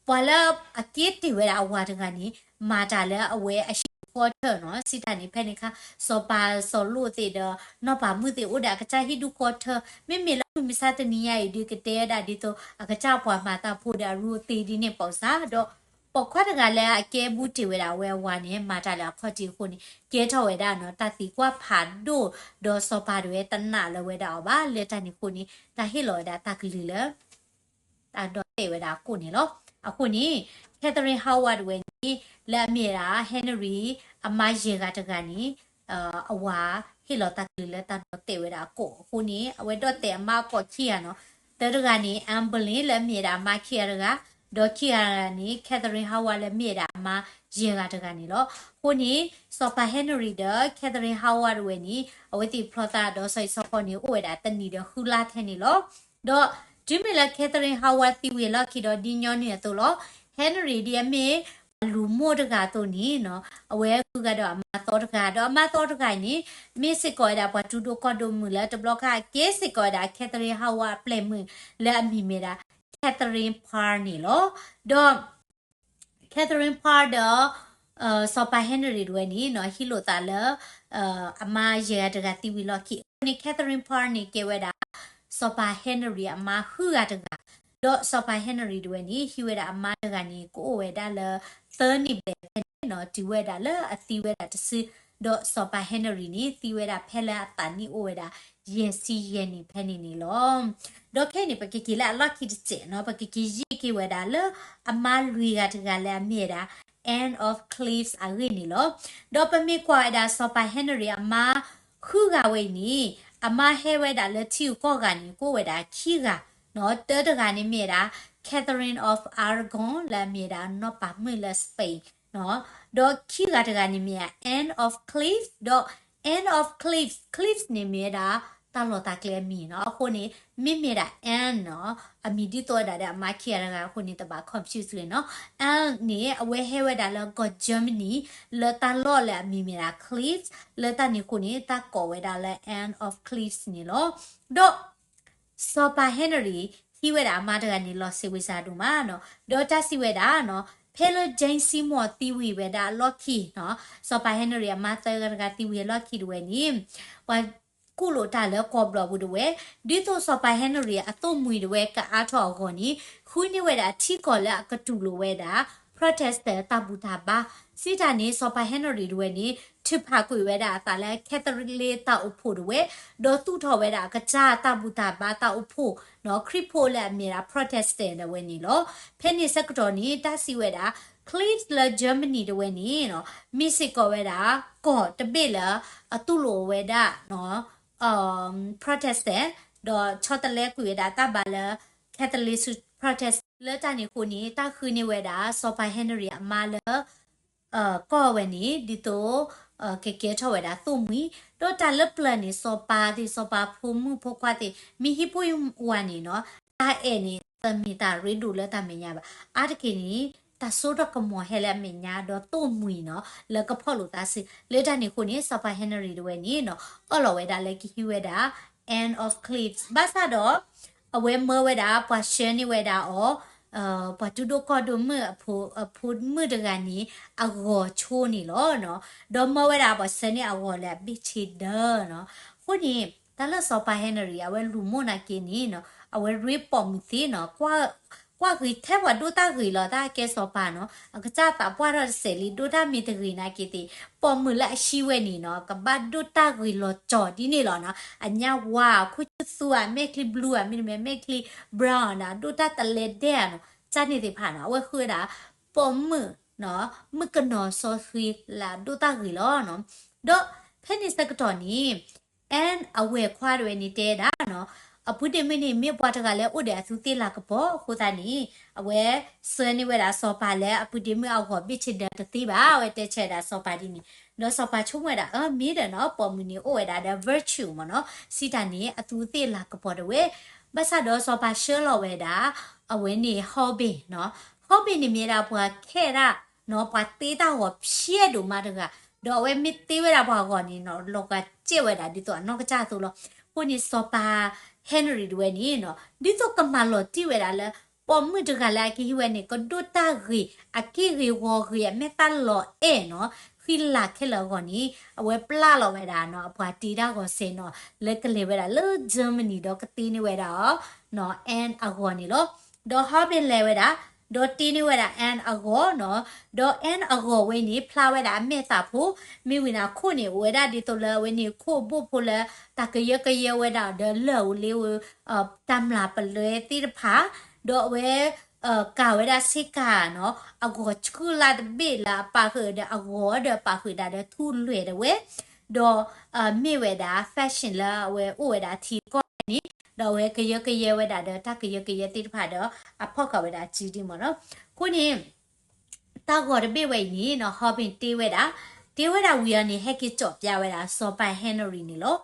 ပှၤလၢအကဲတ့ၢ်ဝဲဒၣ်အဝၤတဂၤန့ၣ် မၤတၢ်လၢအဝဲအဟံၣ်ဒူၣ်ဃီထၢနီၤ. စံးတၢ်န့ၣ် ဖဲန့ၣ်အခါ စီၤပၤစီၤလိၣ်သ့ၣ်ဒီး နီၢ်ပၤမုၣ်သ့ၣ်အိၣ်ဒီးအကစၢ်ဟံၣ်ဒူၣ်ဃီထၢ မ့မ့ၢ်လၢမုၢ်မဆါတနံၤညါအံၤဒုးကတဲဝဲဒၣ်ဒ်သိး အကစၢ်ပှၤမၤတၢ်ဖိဒီးအရူအသ့ဒ်န့ၣ်ပီစၢ်ဒီး ပိာ်ခွါတဂၤလၢအကဲဘူးတ့ၢ်ဝဲဒၣ်အဝဲအဝၤန့ၣ် မၤတၢ်လၢအခီၣ်ထံးအဃိန့ၣ် ကဲထီၣ်ဝဲဒၣ်နီၤ တၢ်သံကွၢ်ဖးဒိၣ် ဒီးစီၤပၤတဝဲတနာ်လၢၤဝဲဒၣ်အီၤဘၣ် လၢတၢ်န့ၣ်အဃိန့ၣ် တၢ်ဟ့ၣ်လီၤဝဲဒၣ်တၢ်ကလုၢ်လၢ တၢ်ဒီၣ်တဲာ်ဝဲဒၣ်အကိၣ်န့ၣ်လီၤ. အဃိန့ၣ် Catherine Howard တဝဲန့ၣ် လၢအမ့ၢ်ဝဲဒၣ် Henry အမါယဲၢ်ဂၤတဂၤန့ၣ် အဝၤဟ့ၣ်လီၤတၢ်ကလုၢ်လၢတၢ်ဒီၣ်တဲာ်ဝဲဒၣ်အကိၣ်အဃိန့ၣ် အဝဲဒီၣ်တဲာ်အမါအကိၣ်ခံဂၤနီၤ. တၢတဂၤန့ၣ် Anne Boleyn လၢအမ့ၢ်ဝဲဒၣ်အမါခံဂၤတဂၤ, ဒီးခံဂၤန့ၣ် Catherine Howard လၢအမ့ၢ်ဝဲဒၣ်အမါယဲၢ်ဂၤတဂၤန့ၣ်လီၤ. အဃိန့ၣ် စီၤပၤ Henry ဒီး Catherine Howard တဝဲန့ၣ် အဝဲသ့ၣ်ဖျီသးဒီးစီၤအံၤစီၤဃီန့ၣ် အိၣ်ဝဲဒၣ်တနံၣ်ဒီးဃုလါထဲန့ၣ်လီၤ. ဒီးတုၤမ့ၢ်လၢ Catherine Howard သံဝံၤအလီၢ်ခံဒီးဒ်ညီနုၢ်အသိးလီၤ. Henry ဒ်အမ့ၢ်ပှၤလူၤမိၢ်တဂၤအသိးန့ၣ်နီၤ အဝဲဃုဂၤဒီးအမါသီတဂၤ, ဒီးအမါသီတဂၤအံၤန့ၣ် မ့ၢ်စ့ၢ်ကီးဝဲဒၣ်ပှၤတူၢ်ဒိၣ်ကီၢ်ဒိၣ်မုၣ်လၢတဘျီခါအကဲစ့ၢ်ကီးဝဲဒၣ် Catherine Howard အပျဲၢ်မုၣ်လၢအမံၤမ့ၢ်ဒၣ် Catherine Parr န့ၣ်လီၤ. ဒီး Catherine Parr ဒီး စီၤပၤ Henry တဝဲန့ၣ်နီၤ ဟံးလိာ်သးလၢ အမါယဲၢ်ဂၤတဂၤသံဝံၤလီၢ်ခံ အဃိန့ၣ် Catherine Parr န့ၣ်ကဲဝဲဒၣ် စီၤပၤ Henry အမါဃုဂၤတဂၤ, ဒီးစီၤပၤ Henry တဝဲန့ၣ် ဟံးဝဲဒၣ်အမါတဂၤန့ၣ် ကအိၣ်ဝဲဒၣ်လၢ သၢနံၣ်ဘျဲၣ်ဖဲန့ၣ်နီၤ တုၤဝဲဒၣ်လၢအသံဝဲဒၣ်တစု, ဒီးစီၤပၤ Henry န့ၣ် သံဝဲဒၣ်ဖဲလၢအသးနံၣ်အိၣ်ဝဲဒၣ် ယဲၢ်ဆံယဲၢ်နံၣ်ဖဲန့ၣ်န့ၣ်လီၤ. ဒီးခဲအံၤန့ၣ် ပကက့ၤလၢအလီၢ်ခံတစဲးနီၤ ပကက့ၤယံာ်က့ၤဝဲဒၣ်လၢ အမါလွံၢ်ဂၤတဂၤလၢအမ့ၢ်ဝဲဒၣ် Anne of Cleves အဂ့ၢ်န့ၣ်လီၤ. ဒီးပမ့ၢ်ကွၢ်ဝဲဒၣ်စီၤပၤ Henry အမါဃုဂၤဝဲအံၤန့ၣ် အမါဟဲဝဲဒၣ်လၢထံဂုၤကီၢ်ဂၤန့ၣ် ကအိၣ်ဝဲဒၣ်ခံဂၤနီၤ, တၢတဂၤန့ၣ်မ့ၢ်ဝဲဒၣ် Catherine of Aragon လၢအမ့ၢ်ဝဲဒၣ်နီၢ်ပၤမုၣ်လၢ Spain နီၤ, ဒီးခံဂၤတဂၤန့ၣ်မ့ၢ်ဝဲဒၣ် Anne of Cleves ဒီး Anne of Cleves, Cleves န့ၣ်မ့ၢ်ဝဲဒၣ် တၢ်လီၢ်တၢ်ကျဲအမံၤနီၤ, အဃိန့ၣ် မ့မ့ၢ်ဒၣ် Anne နီၤ အမံၤဒ်သိးဝဲဒၣ်ဒီးအမါခံဂၤတဂၤအဃိန့ၣ် တဘၣ် confuse တဂ့ၤနီၤ. Anne န့ၣ် အဝဲဟဲဝဲဒၣ်လၢကီၢ် Germany လၢတၢ်လီၢ်လၢအမံၤမ့ၢ်ဒၣ် Cleves လၢတၢ်န့ၣ်အဃိန့ၣ် တၢ်ကိးဝဲဒၣ်လၢ Anne of Cleves န့ၣ်လီၤ. ဒီး စီၤပၤ Henry ဟံးဝဲဒၣ်အမါတဂၤန့ၣ် လီၤစံးဝံစါဒိၣ်မးနီၤ, ဒီးတၢ်စံးဝဲဒၣ်နီၤ ဖဲလၢ Jane Seymour သံဝံၤဝဲဒၣ်အလီၢ်ခံနီၤ စီၤပၤ Henry အမါသၢဂၤတဂၤသံဝံၤအလီၢ်ခံတဝဲန့ၣ် ပှၤကူၣ်လိာ်တၢ်လၢကီၢ်ဘျီၣ်ပူၤတဝဲ ဒ်သိးစီၤပၤ Henry အသိၣ်မှံၤတဝဲကအါထီၣ်အဂီၢ်န့ၣ် ဃုန့ၢ်ဝဲဒၣ်ထံကီၢ်လၢအကတူၢ်လိာ်ဝဲဒၣ် Protestant တၢ်ဘူၣ်တၢ်ဘါ, စံးတၢ်န့ၣ် စီၤပၤ Henry တဝဲန့ၣ် ထုးဖးကွံာ်ဝဲဒၣ်အသးလၢ Catholic တၢ်အိၣ်ဖှိၣ်တဝဲ, ဒီးသူၣ်ထီၣ်ဝဲဒၣ်အကစၢ်တၢ်ဘူၣ်တၢ်ဘါတၢ်အိၣ်ဖှိၣ်နီၤ ခရံာ်ဖိလၢအမ့ၢ်ဒၣ် Protestant တဝဲန့ၣ်လီၤ. ဖဲန့ၣ်ဆၢကတီၢ်န့ၣ် တၢ်စံးဝဲဒၣ် Cleves လၢ Germany တဝဲန့ၣ်နီၤ မ့ၢ်စ့ၢ်ကီးဝဲဒၣ် ကီၢ်တဘ့ၣ်လၢအတူၢ်လိာ်ဝဲဒၣ် Protestant ဒီးဆီတလဲကွံာ်ဝဲဒၣ်တၢ်ဘါလၢ Catholic ဆူ Protestant လၢတၢ်န့ၣ်အဃိန့ၣ် တၢ်ဃုန့ၢ်ဝဲဒၣ် စီၤပၤ Henry အမါလၢ ကီၢ်ဝဲန့ၣ် ဒ်သိး ကကဲထီၣ်ဝဲဒၣ်သိၣ်မှံၤ, ဒီးတၢ်လၢပျၢၤန့ၣ် စီၤပၤသ့ၣ် စီၤပၤဖိမုၣ်ဖိခွါသ့ၣ် မ့ၢ်ဟံၣ်ဖိဝၤန့ၣ်နီၤ တၢ်အဲၣ်န့ၣ် တမ့ၢ်တၢ်ရ့ဒိၣ်လၢတၢ်မဲာ်ညါဘၣ်. အါတက့ၢ်န့ၣ် တၢ်စိတၢ်ကမီၤဟဲလၢအမဲာ်ညါ ဒီးသိၣ်မှံၤနီၤ လၢကဖီၣ်လိာ်သးစု. လၢတၢ်န့ၣ်အဃိန့ၣ် စီၤပၤ Henry တဝဲန့ၣ်နီၤ အၢၣ်လီၤဝဲဒၣ်လၢကဟံးဝဲဒၣ် Anne of Cleves ဘၣ်ဆၣ်ဒီး အဝဲမၢဝဲဒၣ် ပှၤဆှၢန့ၢ်ဝဲဒၣ်အီၤ ပှၤတူၢ်ဒိၣ်ကီၢ်ဒိၣ်မုၣ်အဖိ အဖိမုၣ်တဂၤန့ၣ် အဂီၤဆိန့ၣ်လီၤနီၤ. ဒီးမၢဝဲဒၣ်ပှၤဆှၢန့ၢ်အဂီၤလၢအဘ့ၣ်ဆ့ဒၢနီၤ. အဃိန့ၣ် တၢ်လၢစီၤပၤ Henry အဝဲလူၤမိၢ်နာ်က့န့ၣ်နီၤ အဝဲရ့ပိာ်မုၣ်သ့နီၤ ကွၢ်ဂ့ၤထဲပှၤဒိၣ်တၢ်ဂ့ၤလီၤ တၢ်ကဲစီၤပၤနီၤ အကစၢ်သးပှၢ်ထီၣ်တစဲးလံ ဒိၣ်တၢ်မ့ၢ်တဂ့ၤနာ်က့သ့ၣ် ပိာ်မုၣ်လၢအဟံးဝဲန့ၣ်နီၤ ကဘၣ်ဒိၣ်တၢ်ဂ့ၤလီၤကၠီၤဒ်န့ၣ်လီၤနီၤ. အညၣ်ဝါ ခိၣ်ဆူၣ်သူဧါ မဲာ်ချံ blue ဧါ မ့တမ့ၢ်မဲာ်ချံ brown နီၤ ဒိၣ်တၢ်တလဲဒဲဧါနီၤ တၢ်န့ၣ်သ့ၣ်တဖၣ်နီၤ အဝဲဃုဝဲဒၣ် ပိာ်မုၣ်နီၤ မုၣ်ကနီၤစီဆှံလၢအဒိၣ်တၢ်ဂ့ၤလီၤနီၤ. ဒီးဖဲန့ၣ်ဆၢကတီၢ်န့ၣ် Anne အဝဲၢ်ခွါတဝဲန့ၣ်တဲဒၣ်နီၤ အပုၢ်ဒ့မုၣ်န့ၣ် မ့ၢ်ပှၤတဂၤလၢအိၣ်ဒီးအသူးသ့ၣ်လၤကပီၤအဃိသတးန့ၣ် အဝဲဆှၢန့ၢ်ဝဲဒၣ်စီၤပၤလၢအပုၢ်ဒ့မုၣ်အဂီၤဘ့ၣ်ဆ့ဒၢတသ့ဘၣ် အဝဲတဲဆၢဝဲဒၣ်စီၤပၤဒ်န့ၣ် ဒီးစီၤပၤဆိကမိၣ်ဝဲဒၣ် အၢ မ့ၢ်ဒီးနီၤ ပိာ်မုၣ်န့ၣ်အိၣ်ဝဲဒၣ်ဒီး virtue မ့ၢ်နီၤ စံးတၢ်န့ၣ် အသူးသ့ၣ်လၤကပီၤတဝဲ ဘၣ်ဆၣ်ဒီးစီၤပၤဆှၢလီၤဝဲဒၣ် အဝဲန့ၣ် Holbein နီၤ Holbein န့ၣ်မ့ၢ်ဝဲဒၣ်ပှၤခဲဒၣ်နီၤ ပှၤတ့တၢ်ဂီၤဖျဲးဒိၣ်မးတဂၤ ဒီးအဝဲမ့ၢ်တ့ဝဲဒၣ်ပှၤဂီၤန့ၣ်နီၤ လီၤဂာ်စဲးဝဲဒၣ်ဒ်သိးအနီၢ်ကစၢ်အသိးလီၤ. အဃိန့ၣ်စီၤပၤ Henry တဝဲန့ၣ်နီၤ ဒ်သိးကမၤလီၤတံၢ်ဝဲဒၣ်လၢ ပိာ်မုၣ်တဂၤလၢအကဟံးဝဲန့ၣ် ကဒိၣ်တၢ်ဂ့ၤ အက့ၢ်ဂ့ၤဂီၤဂ့ၤ အမဲာ်သၣ်လီၤအဲၣ်နီၤ ဃံလၤခဲလၢာ်အဂီၢ်န့ၣ် အဝဲပျၢ်လီၤဝဲဒၣ်နီၤ အပှၤတ့တၢ်ဂီၤစဲးနီၤ လၢကလဲၤဝဲဒၣ်လၢ Germany ဒီးကတ့န့ၢ်ဝဲဒၣ်အီၤ Anne အဂီၤန့ၣ်လီၤ. ဒီး Holbein လဲၤဝဲဒၣ် ဒီးတ့န့ၢ်ဝဲဒၣ် Anne အဂီၤနီၤ ဒီး Anne အဂီၤဝဲန့ၣ် ဖျါဝဲဒၣ်အမဲာ်သၣ်ဖိ မ့ၢ်ဝံၤန့ၣ်အခိၣ်န့ၣ် အိၣ်ဝဲဒၣ်ဒ်သိးလၢအဝဲန့ၣ်ခိၣ်ဘိၣ်ဖိလၢ တၢ်ကယၢကယဲဝဲဒၣ်ဒီးလၢၢ်ဧိၤလ့ဧိၤ တၢ်မျၢ်ပလဲသ့ၣ်တဖၣ် ဒီးအဝဲ ကၤဝဲဒၣ်ဆ့ကၤနီၤ အဂီၤဆှုၣ်လၢ်တဘ့ၣ်လၢအပာ်ဃုာ်ဒီး အဂီၤဒီးပာ်ဃုာ်ဒၣ်ဒီးထူလွဲၢ်တဝဲ ဒီး မ့ၢ်ဝဲဒၣ် fashion လၢအဝဲအိၣ်ဝဲဒၣ်ထံကီၢ်န့ၣ် ဒီးအဝဲကယၢကယဲဝဲဒၣ်ဒီးတၢ်ကယၢကယဲသ့ၣ်တဖၣ်ဒီး အဖီၣ်ဃာ်ဝဲဒၣ်စုဒ်မ့ၢ်နီၤ. အဃိန့ၣ် တၢ်ဂီၤတဘ့ၣ်ဝဲအံၤန့ၣ်နီၤ Holbein တ့ဝဲဒၣ် တ့ဝဲဒၣ်ဝံၤအီၤန့ၣ် ဟဲက့ၤကၠီၣ်ပျၢ်ဝဲဒၣ်စီၤပၤ Henry န့ၣ်လီၤ.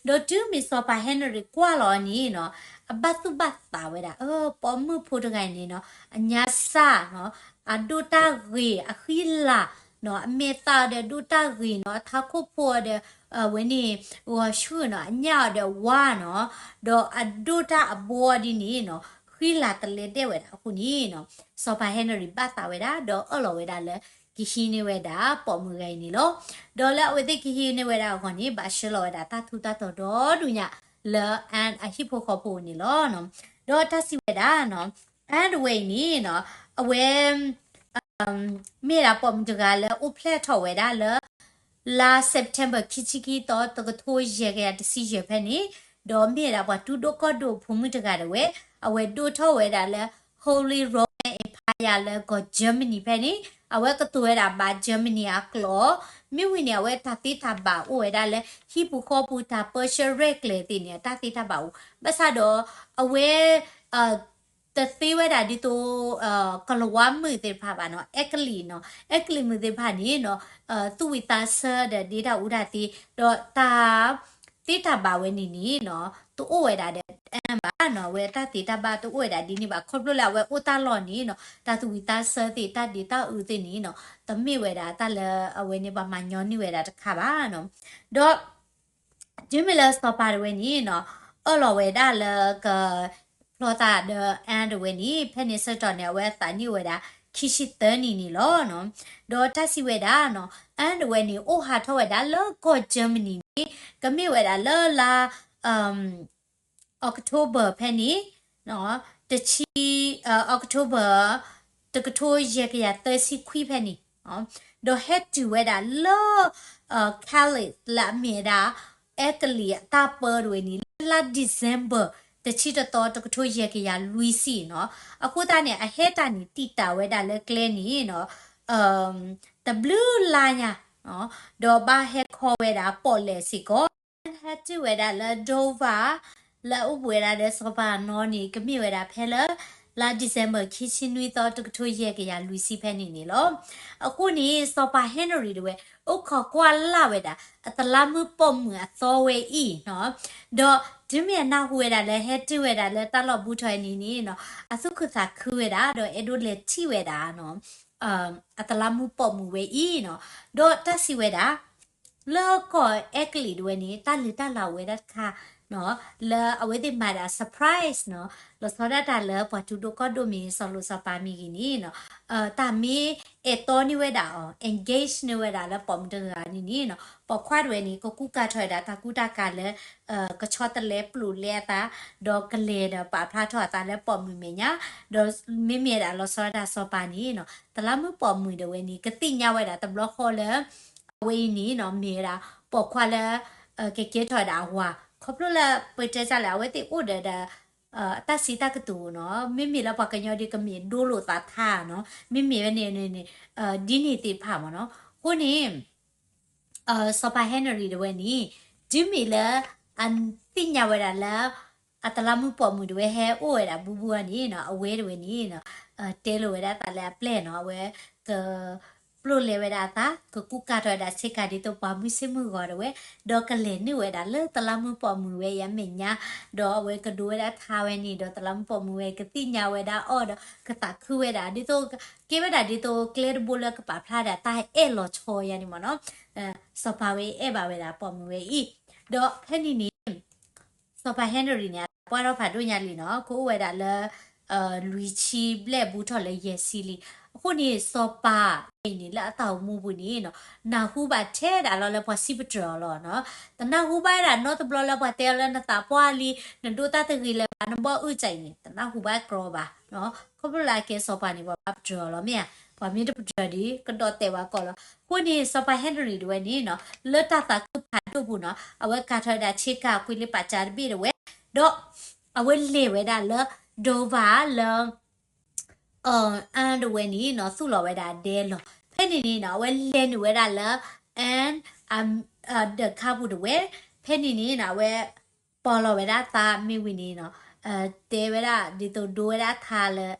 ဒီးတုၤမ့ၢ်စီၤပၤ Henry ကွၢ်လီၤအီၤန့ၣ်နီၤ အဘၣ်သူၣ်ဘၣ်သးဝဲဒၣ် အၢ ပိာ်မုၣ်ဖိတဂၤအံၤန့ၣ်နီၤ အညါစၢ်နီၤ အဒိၣ်တၢ်ဂ့ၤ အဃံလၤနီၤ အမဲာ်သၣ်အီၤဒီးဒိၣ်တၢ်ဂ့ၤနီၤ အထးခိၣ်ဖိအီၤဒီး အဝဲန့ၣ် ဂီၤဆှုၣ်နီၤ အညၣ်အီၤဒီးဝါနီၤ ဒီးအဒိၣ်တၢ်အဘိအီၤဒ်န့ၣ်နီၤ ဃံလၤတလဲဒဲဝဲဒၣ်အဃိန့ၣ်နီၤ စီၤပၤ Henry ဘၣ်သးဝဲဒၣ် ဒီးအၢၣ်လီၤဝဲဒၣ်လၢ ကဟံးန့ၢ်ဝဲဒၣ်ပိာ်မုၣ်ဂၤအံၤန့ၣ်လီၤ. ဒီးလၢအဝဲသ့ၣ်ကဟံးန့ၢ်ဝဲဒၣ်အဂီၢ်န့ၣ် ဘၣ်ဆှၢလီၤဝဲဒၣ်တၢ်ထူးတၢ်တီၤဒီဒူၣ်ညါလၢ Anne အဟံၣ်ဖိဃီဖိန့ၣ်လီၤ. ဒီးတၢ်စံးဝဲဒၣ်နီၤ Anne တဝဲအံၤန့ၣ်နီၤ အဝဲ မ့ၢ်ဒၣ်ပိာ်မုၣ်တဂၤလၢအိၣ်ဖျဲၣ်ထီၣ်ဝဲဒၣ်လၢ လါ September ခံဆံခံသီ တကထိယဲၢ်ကယၤတဆံယဲၢ်ဖဲန့ၣ် ဒီးမ့ၢ်ဝဲဒၣ်ပှၤတူၢ်ဒိၣ်ကီၢ်ဒိၣ်ဖိမုၣ်တဂၤတဝဲ အဝဲဒိၣ်ထီၣ်ဝဲဒၣ်လၢ Holy Roman Empire လၢကီၢ် Germany ဖဲန့ၣ် အဝဲကတိၤဝဲဒၣ်ဘၣ် Germany အကျိာ် မ့ၢ်ဝံၤန့ၣ် အဝဲတၢ်သ့တၢ်ဘၣ်အိၣ်ဝဲဒၣ်လၢ ဟံၣ်ပူၤဃီပူၤ တၢ်ပၢဆှၢရဲၣ်ကျဲၤသ့ၣ်န့ၣ် တၢ်သ့တၢ်ဘၣ်အိၣ် ဘၣ်ဆၣ်ဒီး အဝဲ တသ့ဝဲဒၣ်ဒ်သိး ကလၤဝါမုၣ်သ့ၣ်တဖၣ်ဘၣ်နီၤ အဲကလံးနီၤ အဲကလံးမုၣ်သ့ၣ်တဖၣ်န့ၣ်နီၤ သူၣ်ဝံၣ်သးဆၢဒီးဒ့တၢ်အူတၢ်သ့ ဒီးတၢ်သ့တၢ်ဘၣ်ဝဲန့ၣ်န့ၣ်နီၤ တအိၣ်ဝဲဒၣ်ဒီး Anne ဘၣ်နီၤ အဝဲတၢ်သ့တၢ်ဘၣ်တအိၣ်ဝဲဒၣ်ဒ်န့ၣ်ဘၣ် ခီဖျိလၢအဝဲအိၣ်တၢ်လီၢ်န့ၣ်နီၤ တၢ်သူၣ်ဝံၣ်သးဆၢသ့ၣ် တၢ်ဒ့တၢ်အူသ့ၣ်န့ၣ်နီၤ တမ့ၢ်ဝဲဒၣ်တၢ်လၢအဝဲန့ၣ်ပှၤမၤညီနုၢ်ဝဲဒၣ်တခါဘၣ်နီၤ ဒီး တုၤမ့ၢ်လၢစီၤပၤတဝဲန့ၣ်နီၤ အၢၣ်လီၤဝဲဒၣ်လၢက ဖျီသးဒီး Anne တဝဲန့ၣ် ဖဲန့ၣ်ဆၢကတီၢ်န့ၣ် အဝဲအသးနံၣ်အိၣ်ဝဲဒၣ် ခံဆံသၢနံၣ်န့ၣ်လီၤနီၤ. ဒီးတၢ်စံးဝဲဒၣ်နီၤ Anne တဝဲန့ၣ် အိၣ်ဟးထီၣ်ဝဲဒၣ်လၢကီၢ် Germany န့ၣ် ကမ့ၢ်ဝဲဒၣ်လၢလါ October ဖဲန့ၣ် တဆံ October တကထိယဲၢ်ကယၤသၢဆံခွံဖဲန့ၣ် ဒီးဟဲတုၤဝဲဒၣ်လၢ Calais လၢအမ့ၢ်ဝဲဒၣ် အဲကလံးအတၢ်ပၢတဝဲန့ၣ် လၢလါ December တဆံတသီ တကထိယဲၢ်ကယၤလွံၢ်ဆံနီၤ. အဃိသတးန့ၣ် အဟဲတၢ်န့ၣ် တံာ်တာ်ဝဲဒၣ်လၢကျဲန့ၣ်နီၤ တဘျုးလါညါ ဒီးဘၣ်ဟဲခီဝဲဒၣ်ပီၣ်လဲၣ်စ့ၢ်ကီး ဟဲတုၤဝဲဒၣ်လၢ Dover လၢအအိၣ်ဘှံးဝဲဒၣ်ဒီးစီၤပၤအနီၢ်န့ၣ် ကမ့ၢ်ဝဲဒၣ်ဖဲလၢ လါ December ခံဆံနွံသီ တကထိယဲၢ်ကယၤလွံၢ်ဆံဖဲန့ၣ်န့ၣ်လီၤ. အဃိန့ၣ် စီၤပၤ Henry တဝဲ အိၣ်ခိးကွၢ်လၢ်ဝဲဒၣ် အတလးမူးပိာ်မုၣ်အသီဝဲအံၤနီၤ, ဒီးတုၤမ့ၢ်အနၢ်ဟူဝဲဒၣ်လၢဟဲတုၤဝဲဒၣ်လၢတၢ်လီၢ်ဘူးထီၣ်အံၤန့ၣ်န့ၣ်နီၤ, အသူၣ်ခုသးခုဝဲဒၣ် ဒီးအဲၣ်ဒိးလဲၤထံၣ်ဝဲဒၣ်နီၤ အတလးမူးပိာ်မုၣ်ဝဲအံၤနီၤ, ဒီးတၢ်စံးဝဲဒၣ် လၢကီၢ်အဲကလံးတဝဲန့ၣ် တၢ်လုၢ်တၢ်လၢ်အိၣ်ဝဲဒၣ်တခါနီၤ, လၢအဝဲသ့ၣ်မၤဒၣ် surprise နီၤ, လီၤဆီဒၣ်တၢ်လၢပှၤထူဒိၣ်ကီၢ်ဒိၣ်မ့ၢ်ဂ့ၤ စီၤလိၤစီၤပၤမ့ၢ်ဂ့ၤန့ၣ်နီၤ, တၢ်မ့ၢ်အဲၣ်တီန့ၢ်ဝဲဒၣ်အီၤ engage န့ၢ်ဝဲဒၣ်လၢပိာ်မုၣ်တဂၤန့ၣ်န့ၣ်နီၤ, ပိာ်ခွါတဝဲန့ၣ် ကကူကၤထီၣ်ဝဲဒၣ်တၢ်ကူတၢ်ကၤလၢ ကဆီတလဲပျိာ်လဲအသး, ဒီးကလဲၤဒီးပာ်ဖျါထီၣ်အသးလၢပိာ်မုၣ်မဲာ်ညါ, ဒီးမ့မ့ၢ်ဒၣ်လီၤဆီဒၣ်တၢ်စီၤပၤန့ၣ်နီၤ, တလးမူးပိာ်မုၣ်တဝဲန့ၣ် ကသ့ၣ်ညါဝဲဒၣ်တဘျီဃီလၢ အဝဲအံၤန့ၣ်နီၤ မ့ၢ်ဝဲဒၣ် ပိာ်ခွါလၢ ကကဲထီၣ်ဝဲဒၣ်အဝၤ, ခီဖျိလၢပတဲတၢ်လဲၣ် အဝဲသ့ၣ်အိၣ်ဒီးဒီး တၢ်စံးတၢ်ကတိၤနီၤ, မ့မ့ၢ်လၢပှၤကညီဒ်ကမ့ၢ်ဒိလိာ်သးထါနီၤ, မ့မ့ၢ်ဝဲန့ၣ်န့ၣ် ဒ်န့ၣ်သ့ၣ်တဖၣ်မ့ၢ်နီၤ, အဃိန့ၣ် စီၤပၤ Henry တဝဲန့ၣ် တုၤမ့ၢ်လၢ အသ့ၣ်ညါဝဲဒၣ်လၢ အတလးမူးပိာ်မုၣ်တဝဲဟဲအိၣ်ဝဲဒၣ်ဘူးဘူးအီၤန့ၣ်နီၤ, အဝဲတဝဲန့ၣ်နီၤ တဲလိာ်ဝဲဒၣ်သးလၢအပျဲၢ်နီၤ, အဝဲ က ပျိာ်လဲဝဲဒၣ်အသး, ကကူကၤထီၣ်ဝဲဒၣ်ဆ့ကၤဒ်သိးပှၤမုၢ်ဆ့ၣ်မုၢ်ဂီၤတဝဲ, ဒီးကလဲၤနုာ်ဝဲဒၣ်လၢတလးမူးပိာ်မုၣ်ဝဲအံၤအမဲာ်ညါ, ဒီးအဝဲကဒိဝဲဒၣ်ထါဝဲန့ၣ်, ဒီးတလးမူးပိာ်မုၣ်ဝဲကသ့ၣ်ညါဝဲဒၣ်အီၤဒီး ကသးခုဝဲဒၣ် ဒ်သိး ကဲဝဲဒၣ်ဒ်သိးကျဲတဘိလၢကပာ်ဖျါဒၣ်တၢ်အဲၣ်လီၤဆီယါန့ၣ်မ့ၢ်နီၤ, စီၤပၤဝဲအဲၣ်ဘၣ်ဝဲဒၣ်ပိာ်မုၣ်ဝဲအံၤ, ဒီးဖဲန့ၣ်န့ၣ် စီၤပၤ Henry န့ၣ် အသးပှၢ်ထီၣ်ဖးဒိၣ်ညါလံနီၤ, ကအိၣ်ဝဲဒၣ်လၢ လွံၢ်ဆံဘျဲၣ်ဘူးထီၣ်လၢယဲၢ်ဆံလံ. အဃိန့ၣ် စီၤပၤအံၤန့ၣ် လၢအသးအိၣ်မူပူၤန့ၣ်နီၤ, နၢ်ဟူဘၣ်ထဲဒၣ်လီၤလၢပှၤစံးပတြၢၤအီၤလီၤနီၤ. တနၢ်ဟူဘၣ်ဝဲဒၣ်နီတဘျီလၢပှၤတဲအီၤလၢနသးပှၢ်လံ, နဒိတၢ်တဂ့ၤလၢၤဘၣ်, နဘီၣ်အုၣ်ကၢ်အံၤန့ၣ် တနၢ်ဟူဘၣ်ကြီဘၣ်နီၤ. ခီဖျိလၢအကဲစီၤပၤန့ၣ် ပှၤဘၣ်ပတြၢၤအီၤလီၤမ့ၢ်ဧါ, ပှၤမ့ၢ်တပတြၢၤဒီး ကဒီးတဲာ်ဝဲကီးလီၤ. အဃိန့ၣ် စီၤပၤ Henry တဝဲန့ၣ်နီၤ, လၢတၢ်သးခုဖးဒိၣ်ပူၤနီၤ, အဝဲကၤထီၣ်ဝဲဒၣ်ဆ့ကၤကွံလ့ပာ်ကၠါတဘ့ၣ်တဝဲ, ဒီး အဝဲလဲၤဝဲဒၣ်လၢ Dover လၢ အၢ Anne တဝဲန့ၣ်နီၤ သူၣ်လီၤဝဲဒၣ်ဒဲလီၤ. ဖဲန့ၣ်န့ၣ်နီၤ အဝဲလဲၤနုာ်ဝဲဒၣ်လၢ Anne ဒီးခါပူၤတဝဲ, ဖဲန့ၣ်န့ၣ်နီၤ အဝဲ ပီၢ်လီၤဝဲဒၣ်သးမ့ၢ်ဝံၤန့ၣ်နီၤ, တဲဝဲဒၣ်ဒ်သိးဒိဝဲဒၣ်ထါလၢ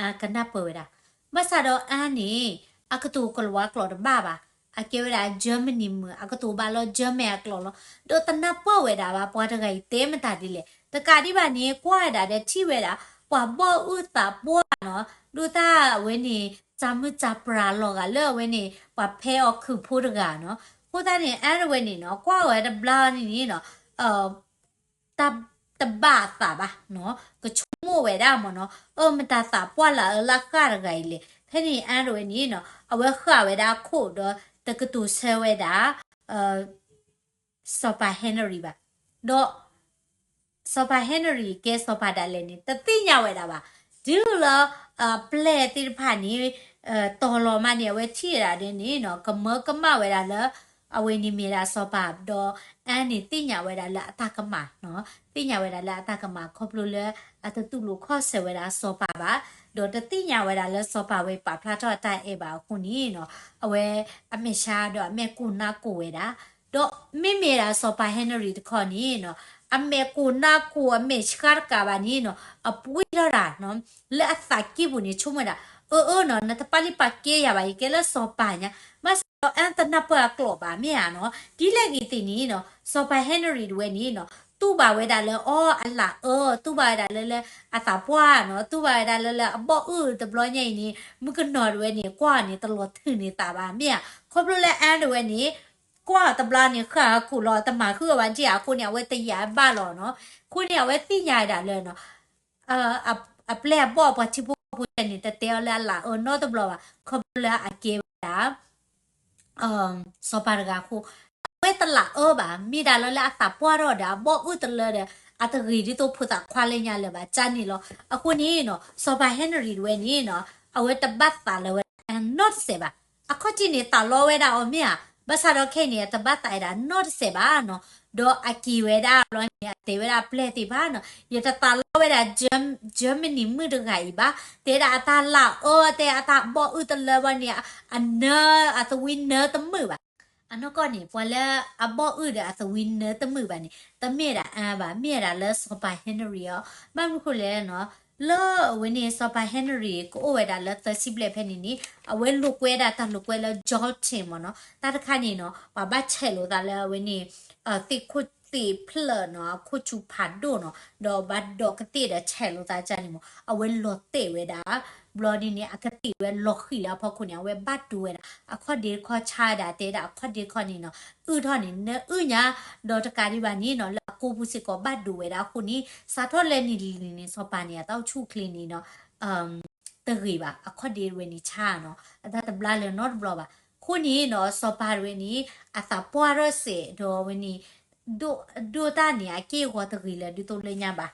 Anne ကနၢ်ပၢၢ်ဝဲဒၣ်. ဘၣ်ဆၣ်ဒီး Anne န့ၣ် အကတိၤကလၤဝါကျိာ်တဘၣ်ဘၣ်. အကဲဝဲဒၣ် Germany မုၣ် အကတိၤဘၣ်လၢ German အကျိာ်လီၤ. ဒီးတနၢ်ပၢၢ်ဝဲဒၣ်ဘၣ် ပှၤတဂၤအံၤတဲမတၤဒ်လဲၣ်. တကးဒံးဘၣ်န့ၣ် ကွၢ်ဝဲဒၣ်ဒီးထံၣ်ဝဲဒၣ် ပှၤဘီၣ်အုၣ်သးပှၢ်နီၤ, ဒိၣ်တၢ်အဝဲန့ၣ် စၢ်မုၢ်စၢ်ပြၢလီၤဂာ်လၢအဝဲန့ၣ် ပှၤဖဲအီၤခုၣ်ဖိတဂၤနီၤ. အဃိသတးန့ၣ် Anne တဝဲန့ၣ်နီၤ ကွၢ်ဝဲတဘျီန့ၣ်န့ၣ်နီၤ တၢ်တဘၣ်အသးဘၣ်နီၤ, ကဆိကမိၣ်ဝဲဒၣ်မ့ၢ်နီၤ, အၢ မတၤသးပှၢ်လၢအအၢလၢဃၣ်တဂၤအံၤလဲၣ်. ဖဲန့ၣ် Anne တဝဲန့ၣ်နီၤ အဝဲဃၣ်ဝဲဒၣ်အခိၣ်ဒီး တကတိၤဆၢဝဲဒၣ် စီၤပၤ Henry ဘၣ်. ဒီး စီၤပၤ Henry ကဲစီၤပၤဒၣ်လဲာ်န့ၣ် တသ့ၣ်ညါဝဲဒၣ်ဘၣ်. တုၤလၢ အပျဲၢ်သ့ၣ်တဖၣ်န့ၣ် တီၤလီၤမးန့ၣ် အဝဲထံၣ်ဝဲဒၣ်ဒ်န့ၣ်နီၤ ကမၢကမၣ်ဝဲဒၣ်လၢ အဝဲန့ၣ်မ့ၢ်ဒၣ်စီၤပၤ ဒီး Anne န့ၣ်သ့ၣ်ညါဝဲဒၣ်လၢအတၢ်ကမၣ်နီၤ, သ့ၣ်ညါဝဲဒၣ်လၢအတၢ်ကမၣ် ခီဖျိလၢ အတတူၢ်လိာ်ခီၣ်ဆၢဝဲဒၣ်စီၤပၤဘၣ်, ဒီးတသ့ၣ်ညါဝဲဒၣ်လၢစီၤပၤဝဲပာ်ဖျါထီၣ်အတၢ်အဲၣ်ဘၣ်အဃိန့ၣ်နီၤ အဝဲအမဲာ်ဆှးဒီးအမဲာ်ကိၢ်နါကိၢ်ဝဲဒၣ် ဒီးမ့မ့ၢ်ဒၣ်စီၤပၤ Henry တခီန့ၣ်နီၤ အမဲာ်ကိၢ်နါကိၢ်အမဲာ်ဆှးတကးဘၣ်န့ၣ်နီၤ အပှ့ၤထီၣ်တၢ်နီၤ လၢအသးကံၢ်ပူၤန့ၣ် ဆိကမိၣ်ဒၣ် အၢ အၢနီၤ နတပာ်လံပာ်ကဲယၤဘၣ် ယကဲလၢစီၤပၤညါ, ဘၣ်ဆၣ်ဒီး Anne တနၢ်ပၢၢ်အကျိာ်ဘၣ်မ့ၢ်ဧါနီၤ. ဒ်လဲၣ်ဂ့ၤသ့ၣ်န့ၣ်နီၤ စီၤပၤ Henry တဝဲန့ၣ်နီၤ တူၢ်ဘၣ်ဝဲဒၣ်လၢ အီ အလၢအၢ တူၢ်ဘၣ်ဝဲဒၣ်လၢ လၢအသးပှၢ်နီၤ တူၢ်ဘၣ်ဝဲဒၣ်လၢ လၢအဘီၣ်အုၣ်တဘျီညါအံၤန့ၣ် မုၣ်ကနီၤတဝဲန့ၣ် ကွၢ်အီၤန့ၣ် တလီၤထုးန့ၢ်သးဘၣ်မ့ၢ်ဧါ. ခီဖျိလၢ Anne တဝဲန့ၣ် ကွၢ်အီၤတဘျီန့ၣ် ဃၣ်အခိၣ်လီၤ တမၤဃုာ်အီၤဘၣ်ဒံးအဃိန့ၣ် အဝဲတယာ်ဘၣ်လီၤနီၤ. အဃိန့ၣ် အဝဲသ့ၣ်ညါဝဲဒၣ်လၢနီၤ အပျဲၢ်အဘီၣ်ပှၤထံဖိကီၢ်ဖိန့ၣ် တတဲအီၤလၢအလၢအၢနီတဘျီဘၣ် ခီဖျိလၢအကဲဝဲဒၣ် စီၤပၤတဂၤအဃိ အဝဲတလၢအၢဘၣ် မ့ၢ်ဒၣ်လၢလၢအသးပှၢ်ထီၣ်ဒီး အဘီၣ်အုၣ်တလၢဒီး အတဂ့ၤဒ်သိးဖိသၣ်ခွါလၢညါလၢၤဘၣ် ကန့ၣ်လီၤ. အဃိန့ၣ်နီၤ စီၤပၤ Henry တဝဲန့ၣ်နီၤ အဝဲတဘၣ်သးလၢၤဝဲဒၣ်နီတစဲးဘၣ်. အခီၣ်ထံးန့ၣ် သးလီဝဲဒၣ်အီၤမ့ၢ်ဧါ, ဘၣ်ဆၣ်ဒီးခဲအံၤန့ၣ် အတဘၣ်သးဝဲဒၣ်နီတစဲးဘၣ်နီၤ. ဒီးအက့ၤဝဲဒၣ်ဘျီန့ၣ် အတဲဝဲဒၣ်အပျဲၢ်သ့ၣ်တဖၣ်နီၤ ယတသးလီဝဲဒၣ် Germ- Germany မုၣ်တဂၤအံၤဘၣ်, တဲဒၣ်အတၢ်လၢအၢ တဲအတၢ်ဘီၣ်အုၣ်တလၢဘၣ်န့ၣ် အနၢ အသဝံနၢတမုာ်ဘၣ်. အနီၢ်ကီၢ်န့ၣ် ပှၤလၢအဘီၣ်အုၣ်ဒီးအသဝံနၢတမုာ်ဘၣ်န့ၣ် တမ့ၢ်ဒၣ်အါဘၣ် မ့ၢ်ဒၣ်လၢစီၤပၤ Henry အီၤ, ဘၣ်မနုၤဃိလဲၣ်နီၤ လၢအဝဲန့ၣ် စီၤပၤ Henry ကအိၣ်ဝဲဒၣ်လၢသၢဆံဘျဲၣ်ဖဲန့ၣ်န့ၣ် အဝဲလိာ်ကွဲဒၣ်တၢ်လိာ်ကွဲလၢ jolting မ့ၢ်နီၤ. တၢ်တခါန့ၣ်နီၤ ပှၤဘၣ်ဆဲးလိာ်သးလၢအဝဲန့ၣ် သ့ၣ်ခိၣ်သ့ၣ်ဖျၢၣ်နီၤ အခိၣ်ဆူၣ်ဖးဒိၣ်နီၤ ဒီးဘၣ်ဒိးကသ့ၣ်ဒီးဆဲးလိာ်သးကန့ၣ်မ့ၢ် အဝဲလီၤတဲာ်ဝဲဒၣ် ဘျီဒ်န့ၣ် အကသ့ၣ်ဝဲလီၤဃံၤလၢအဖီခိၣ်န့ၣ် အဝဲဘၣ်ဒိဝဲဒၣ် အခီၣ်ဒ့တခီဆါဒၣ်တဲဒၣ်အခီၣ်ဒ့တခီန့ၣ်နီၤ အုၣ်ထီၣ်န့ၣ် နအုၣ်ညါ ဒီးတကးဒံးဘၣ်န့ၣ်နီၤ လၢအကိာ်ပူၤစ့ၢ်ကီးဘၣ်ဒိဝဲဒၣ်အဃိန့ၣ် စးထီၣ်လၢနံၤလံၤလံၤန့ၣ် စီၤပၤန့ၣ် အတၢ်အိၣ်ဆူၣ်အိၣ်ချ့န့ၣ်နီၤ တဂ့ၤဘၣ် အခီၣ်ဒ့တဝဲန့ၣ်ဆါနီၤ အတၢ်တဘျါလၢၤနီတဘျီဘၣ်. အဃိန့ၣ်နီၤ စီၤပၤတဝဲန့ၣ် အသးပှၢ်ထီၣ်စဲးဒီးဝဲန့ၣ် ဒိၣ်တၢ်န့ၣ် အက့ၢ်အဂီၤတဂ့ၤလၢၤဒ်သိးလၢညါဘၣ်.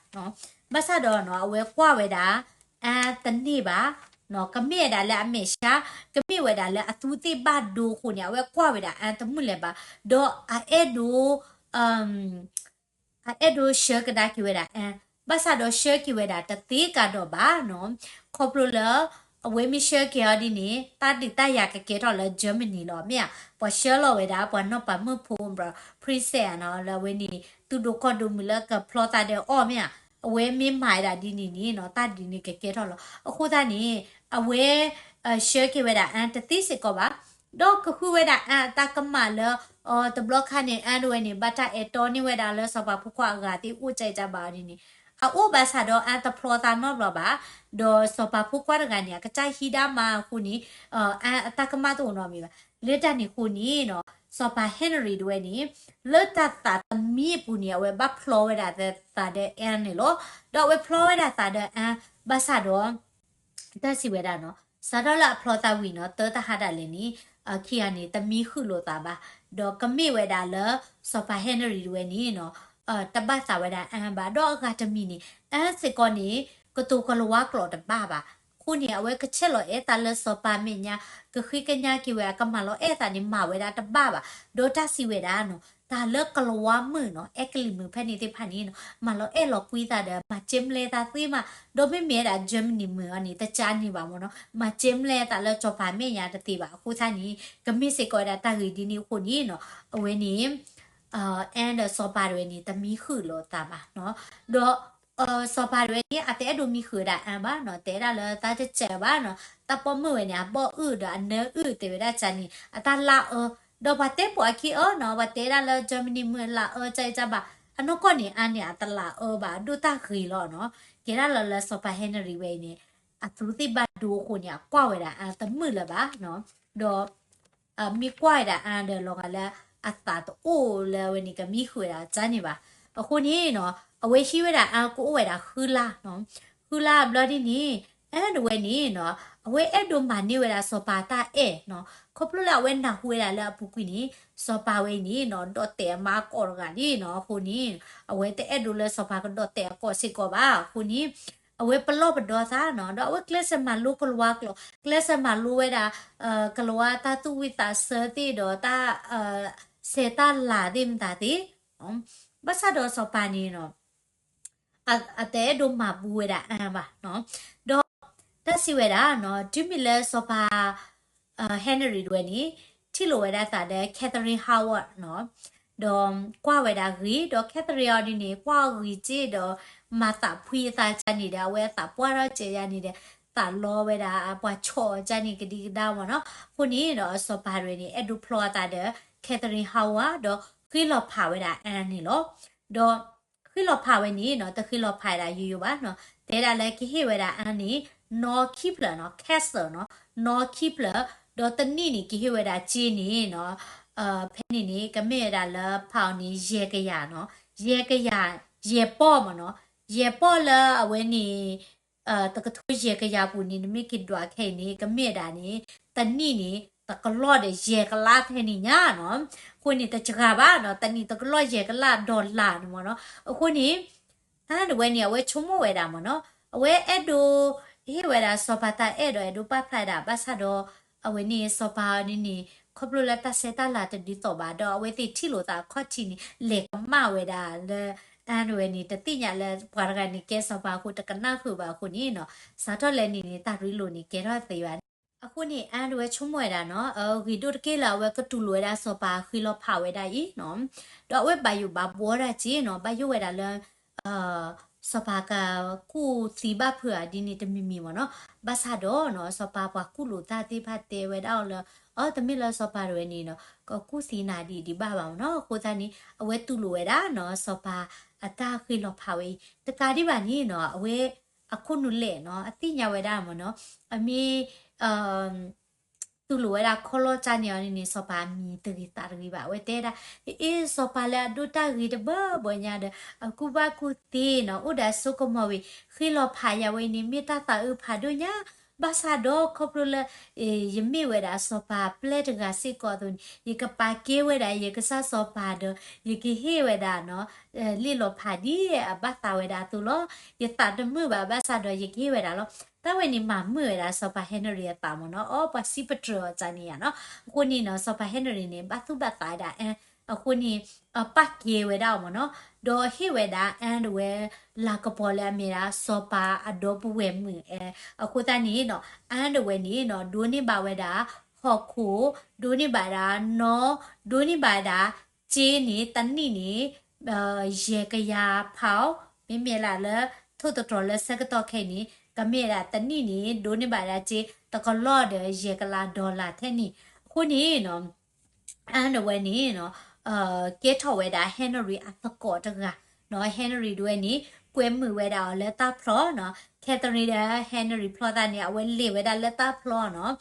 ဘၣ်ဆၣ်ဒီးနီၤ အဝဲကွၢ်ဝဲဒၣ် အါတန့ၢ်ဘၣ် ကမ့ၢ်ဝဲဒၣ်လၢအမဲာ်ဆှး ကမ့ၢ်ဝဲဒၣ်လၢအသူသ့ၣ်ဘၣ်ဒိအဃိန့ၣ် အဝဲကွၢ်ဝဲဒၣ်အါတမုာ်လၢၤဘၣ် ဒီးအအဲၣ်ဒိး အအဲၣ်ဒိးဆှၢကဒါက့ၤဝဲဒၣ်အါ ဘၣ်ဆၣ်ဒီးဆှၢက့ၤဝဲဒၣ်တသ့ကဒီးဘၣ်နီၤ ခီဖျိလၢ အဝဲမ့ၢ်ဆှၢက့ၤအီၤဒ်န့ၣ် တၢ်ဒုးတၢ်ယၤကကဲထီၣ်လၢ Germany လီၤ မ့ၢ်ဧါ ပှၤဆှၢလီၤဝဲဒၣ် ပှၤနီၢ်ပၤမုၣ်ဖိ princess နီၤ လၢအဝဲန့ၣ် သူၣ်ဒိၣ်ကီၢ်ဒိၣ်မုၢ်လၢကဖျီသးဒီးအီၤ မ့ၢ်ဧါ အဝဲမ့ၢ်မၤဝဲဒၣ်ဒ်န့ၣ်န့ၣ်နီၤ တၢ်ဒုးန့ၣ်ကကဲထီၣ်လီၤ. အဃိသတးန့ၣ် အဝဲ ဆှၢက့ၤဝဲဒၣ်အါတသ့စ့ၢ်ကီးဘၣ် ဒီးကဃုဝဲဒၣ်အါအတၢ်ကမၣ်လၢ တဘျီခါန့ၣ် အါတဝဲန့ၣ် ဘၣ်တၢ်အဲၣ်တီန့ၢ်ဝဲဒၣ်လၢစီၤပၤဖိခွါအဂၤသ့ၣ်အိၣ်ကၠဲကၠါဘၣ်အီၤဒ်န့ၣ် အအိၣ်ဘၣ်ဆၣ်ဒီးအါတဖျီသးနီတဘျီဘၣ် ဒီးစီၤပၤဖိခွါတဂၤန့ၣ် အကစၢ်ဟံးဒၣ်မါအဃိန့ၣ် အါအတၢ်ကမၣ်တအိၣ်နီတမံၤဘၣ်. လၢတၢ်န့ၣ်အဃိန့ၣ်နီၤ စီၤပၤ Henry တဝဲန့ၣ် လၢတၢ်သးတမံအပူၤန့ၣ် အဝဲဘၣ်ဖျီဝဲဒၣ်သးဒီးအါန့ၣ်လီၤ. ဒီးအဝဲဖျီဝဲဒၣ်သးဒီးအါ ဘၣ်ဆၣ်ဒီး တၢ်စံးဝဲဒၣ်နီၤ စးထီၣ်လၢအဖျီသးဝံၤနီၤ တၢတဟါဒၣ်လဲာ်န့ၣ် ခံဂၤန့ၣ် တမံဃုာ်လိာ်သးဘၣ်. ဒီးကမ့ၢ်ဝဲဒၣ်လၢ စီၤပၤ Henry တဝဲန့ၣ်နီၤ တဘၣ်သးဝဲဒၣ်အါဘၣ် ဒီးအဂၤတမံၤန့ၣ် အါစ့ၢ်ကီးန့ၣ် ကတိၤကလၤဝါကျိာ်တဘၣ်ဘၣ်. အဃိန့ၣ် အဝဲကဆဲးလီၤအဲၣ်သးလၢစီၤပၤမဲာ်ညါ ကဃ့ကညးက့ၤဝဲ အကမၤလီၤအဲၣ်သးန့ၣ် မၤဝဲဒၣ်တဘၣ်ဘၣ်. ဒီးတၢ်စံးဝဲဒၣ်နီၤ တၢ်လၢကလၤဝါမုၣ်နီၤ အဲကလံးမုၣ်ဖဲန့ၣ်သ့ၣ်တဖၣ်န့ၣ်နီၤ မၤလီၤအဲၣ်လီၤကွံသးဒီး မၤကဲမလဲသးသ့မး ဒီးမ့မ့ၢ်ဝဲဒၣ် Germany မုၣ်အီၤန့ၣ် တကးန့ၢ်ဘၣ်မ့ၢ်နီၤ မၤကဲမလဲသးလၢစီၤပၤမဲာ်ညါတသ့ဘၣ်. အဃိသတးန့ၣ် ကမ့ၢ်စ့ၢ်ကီးဝဲဒၣ်တၢ်ဂ့ၢ်ဒ်န့ၣ်အဃိန့ၣ်နီၤ အဝဲန့ၣ် အါဒီးစီၤပၤတဝဲန့ၣ် တမံဃုာ်လိာ်သးဘၣ်နီၤ ဒီး စီၤပၤတဝဲန့ၣ် အတအဲၣ်ဒိးမံဃုာ်ဝဲဒၣ်အါဘၣ်နီၤ တဲဒၣ်လၢတၢ်တစဲးဘၣ်နီၤ တၢ်ပိာ်မုၣ်ဝဲန့ၣ် အဘီၣ်အုၣ်ဒီးအနၢအုၣ်တဲဝဲဒၣ်ကန့ၣ် အတၢ်လၢအၢ ဒီးပှၤတဲပိာ်အခံအၢနီၤ ပှၤတဲဒၣ်လၢ Germany မုၣ်လၢအၢကၠဲကၠါဘၣ် အနီၢ်ကီၢ်န့ၣ် အါန့ၣ် အတလၢအၢဘၣ် အဒိၣ်တၢ်ဂ့ၤလီၤနီၤ ကဲဒၣ်လၢလၢစီၤပၤ Henry ဝဲအံၤန့ၣ် အသူသ့ၣ်ဘၣ်ဒိအဃိန့ၣ် အကွၢ်ဝဲဒၣ်အါတမုာ်လၢၤဘၣ်နီၤ ဒီး မ့ၢ်ကွၢ်ဝဲဒၣ်အါဒီးလီၤဂာ်လၢအသးတအိၣ်လၢအဝဲန့ၣ်ကမံဃုာ်ဝဲဒၣ်ကန့ၣ်ဘၣ်. အဃိန့ၣ်နီၤ အဝဲဟံးဝဲဒၣ်အါကအိၣ်ဝဲဒၣ်ဃုလါနီၤ ဃုလါဘျီဒ်န့ၣ် အါတဝဲန့ၣ်နီၤ အဝဲအဲၣ်ဒိးမၤန့ၢ်ဝဲဒၣ်စီၤပၤတၢ်အဲၣ်နီၤ ခီဖျိလၢအဝဲနၢ်ဟူဝဲဒၣ်လၢအပူၤကွံာ်န့ၣ် စီၤပၤဝဲအံၤန့ၣ်နီၤ ဒိးတဲာ်အမါအကိာ်တဂၤလံနီၤ အဃိန့ၣ် အဝဲတအဲၣ်ဒိးလၢစီၤပၤကဒိးတဲာ်အကိာ်စ့ၢ်ကီးဘၣ် အဃိန့ၣ် အဝဲပလီၢ်ပဒီသးနီၤ ဒီးအဝဲကျဲးစၢးမၤလိကလၤဝါကျိာ် ကျဲးစၢးမၤလိဝဲဒၣ် ကလၤဝါတၢ်သူၣ်ဝံၣ်သးဆၢသ့ၣ်ဒီးတၢ် ဆဲးတၢ်လၤသ့ၣ်မတၤသ့ၣ် ဘၣ်ဆၣ်ဒီးစီၤပၤန့ၣ်နီၤ အတအဲၣ်ဒိးမၤဘူးဝဲဒၣ်အါဘၣ်နီၤ ဒီးတၢ်စံးဝဲဒၣ်နီၤ တုၤမ့ၢ်လၢစီၤပၤ Henry တဝဲန့ၣ် ထံၣ်လိာ်ဝဲဒၣ်သးဒီး Catherine Howard နီၤ ဒီးကွၢ်ဝဲဒၣ်ဂ့ၤ ဒီး Catherine အီၤဒ်န့ၣ် ကွၢ်အီၤဂ့ၤက့ၢ်ဒီး မၤသးဖှံအသးကန့ၣ်ဒီး အဝဲအသးပှၢ်ထီၣ်စဲးယါန့ၣ်ဒီး သးလီဝဲဒၣ်ပှၤဆီၣ်အီၤကန့ၣ်ကဒံကဒါမ့ၢ်နီၤ အဃိန့ၣ်ဒီးစီၤပၤတဝဲန့ၣ် အဲၣ်ဒိးဖျီအသးဒီး Catherine Howard ဒီးဃ့လီၤဖးဝဲဒၣ်အါန့ၣ်လီၤ ဒီး ဃ့လီၤဖးဝဲန့ၣ်နီၤ တဃ့လီၤဖးဒၣ်ယိယိဘၣ်နီၤ တဲဒၣ်လၢကဟ့ၣ်ဝဲဒၣ်အါန့ၣ် နီၢ်ခံဖျၢၣ်နီၤ castle နီၤ နီၢ်ခံဖျၢၣ် ဒီးတနံၣ်န့ၣ် ကဟ့ၣ်ဝဲဒၣ်စ့န့ၣ်နီၤ ဖဲန့ၣ်န့ၣ် ကမ့ၢ်ဝဲဒၣ်လၢဖးအီၤန့ၣ် ယဲၢ်ကယၤနီၤ ယဲၢ်ကယၤ ယဲၢ်ပီၢ်မ့ၢ်နီၤ ယဲၢ်ပီၢ်လၢအဝဲန့ၣ် တကထိယဲၢ်ကယၤပူၤန့ၣ် နမ့ၢ်က့ၤဒွးခဲအံၤန့ၣ် ကမ့ၢ်ဝဲဒၣ်န့ၣ် တနံၣ်န့ၣ် တကလီၢ်ဒီးယဲၢ်ကလးဖဲန့ၣ်ညါနီၤ အဃိန့ၣ် တစှၤဘၣ်နီၤ တနံၣ်တကလီၢ်ယဲၢ်ကလး dollar န့ၣ်မ့ၢ်နီၤ အဃိန့ၣ် အါတဝဲန့ၣ် အဝဲဆိကမိၣ်ဝဲဒၣ်မ့ၢ်နီၤ အဝဲအဲၣ်ဒိး ဟ့ၣ်ဝဲဒၣ်စီၤပၤတၢ်အဲၣ်ဒီးအဲၣ်ဒိးပာ်ဖျါဒၣ် ဘၣ်ဆၣ်ဒီး အဝဲန့ၣ်စီၤပၤန့ၣ်န့ၣ် ခီဖျိလၢတၢ်ဆဲးတၢ်လၤတဒ်သိးဘၣ် ဒီးအဝဲသ့ၣ်ထံၣ်လိာ်သးအခီၣ်ထံးန့ၣ် လဲၤကမၣ်ဝဲဒၣ်လၢ အါတဝဲန့ၣ် တသ့ၣ်ညါလၢပှၤတဂၤန့ၣ်ကဲစီၤပၤအဃိ တကနၣ်ဃုာ်ဘၣ်အဃိန့ၣ်နီၤ စးထီၣ်လၢန့ၣ်န့ၣ် တၢ်ရ့လိာ်န့ၣ်ကဲထီၣ်သ့ဘၣ်န့ၣ် အဃိန့ၣ် အါတဝဲဆိကမိၣ်ဝဲဒၣ်နီၤ ဂ့ၤဒိၣ်တက့ၢ်လၢအဝဲကတူၢ်လိာ်ဝဲဒၣ်စီၤပၤဃ့လီၤဖးဝဲဒၣ်အံၤနီၤ ဒီးအဝဲဘၣ်ယိၣ်ဘၣ်ဘှီဒၣ်က့နီၤ ဘၣ်ယိၣ်ဝဲဒၣ်လၢ စီၤပၤကကူၣ်သံဘၣ်ဖုးဧါဒ်န့ၣ်တမံၤမံၤမ့ၢ်နီၤ. ဘၣ်ဆၣ်ဒီးနီၤ စီၤပၤပှၤကူၣ်လိာ်သးသ့ၣ်တဖၣ်တဲဝဲဒၣ်အီၤလၢ အတမ့ၢ်လၢစီၤပၤတဝဲန့ၣ်နီၤ ကကူၣ်သံနၤဒံးဒံးဘၣ်ဘၣ်မ့ၢ်နီၤ. အဃိသတးန့ၣ် အဝဲတူၢ်လိာ်ဝဲဒၣ်နီၤ စီၤပၤအတၢ်ဃ့လီၤဖးဝဲအံၤ တကးဒံးဘၣ်န့ၣ်နီၤ အဝဲအခိၣ်နူာ်လဲၣ်နီၤ အသ့ၣ်ညါဝဲဒၣ်မ့ၢ်နီၤ အမ့ၢ် တူၢ်လိာ်ဝဲဒၣ်ခီလီၤကၢ်န့ၣ်အီၤန့ၣ် စီၤပၤအမံၤတဂ့ၤသးတဂ့ၤဘၣ် အဝဲတဲဒၣ် အ့ စီၤပၤလၢအဒိၣ်တၢ်ဂ့ၤတဘၢဘၢညါဒီး အကူၣ်ဘၣ်ကူၣ်သ့နီၤ အိၣ်ဒီးအစိကမီၤဝံၤ ဃ့လီၤဖးယၤဝဲအံၤန့ၣ် မ့ၢ်တၢ်သးအုးဖးဒိၣ်ညါ ဘၣ်ဆၣ်ဒီးခီဖျိလၢ ယမ့ၢ်ဝဲဒၣ်စီၤပၤပျဲၢ်တဂၤစ့ၢ်ကီးအသိးန့ၣ် ယကပာ်ကဲဝဲဒၣ် ယကစၢ်စီၤပၤဒီး ယကဟ့ၣ်ဝဲဒၣ်နီၤ လ့ၣ်လီၤဖးဒ်အဘၣ်သးဝဲဒၣ်အသိးလီၤ. ယသးတမုာ်ဘၣ် ဘၣ်ဆၣ်ဒီးယကဟ့ၣ်ဝဲဒၣ်လီၤ. တၢ်ဝဲန့ၣ်မၤမုာ်ဝဲဒၣ်စီၤပၤ Henry အသးမ့ၢ်နီၤ အီ ပှၤစံးပတြၢၤအီၤကၢ်န့ၣ်ယါနီၤ. အဃိန့ၣ်နီၤ စီၤပၤ Henry န့ၣ် ဘၣ်သူၣ်ဘၣ်သးဝဲဒၣ် Anne အဃိန့ၣ် ပာ်ကဲဝဲဒၣ်အီၤမ့ၢ်နီၤ ဒီးဟ့ၣ်ဝဲဒၣ် Anne တဝဲ လၤကပီၤလၢအမ့ၢ်ဒၣ် စီၤပၤအဒီပုၢ်ဝဲၢ်မုၣ် Anne အဃိသတးန့ၣ်နီၤ Anne တဝဲန့ၣ်နီၤ ဒိးန့ၢ်ဘၣ်ဝဲဒၣ် ဟီၣ်ခိၣ် ဒိးန့ၢ်ဘၣ်ဒၣ်နီၢ် ဒိးန့ၢ်ဘၣ်ဒၣ် စ့န့ၣ် တနံၣ်န့ၣ် ယဲၢ်ကယၤ pound မ့မ့ၢ်လၢ ထိၣ်သတြီၤလၢဆၢကတီၢ်ခဲအံၤန့ၣ် ကမ့ၢ်ဒၣ်တနံၣ်န့ၣ် ဒိးန့ၢ်ဘၣ်ဒၣ်စ့ တကလီၢ်ဒီးယဲၢ်ကလး dollar ထဲန့ၣ် အဃိန့ၣ်နီၤ Anne တဝဲန့ၣ်နီၤ ကဲထီၣ်ဝဲဒၣ် Henry အသကိးတဂၤနီၤ Henry တဝဲန့ၣ် ကွဲမုာ်ဝဲဒၣ်အီၤလၢတၢ်ဖျီနီၤ Catherine ဒီး Henry ဖျီသးန့ၣ် အဝဲလဲၤဝဲဒၣ်လၢတၢ်ဖျီနီၤ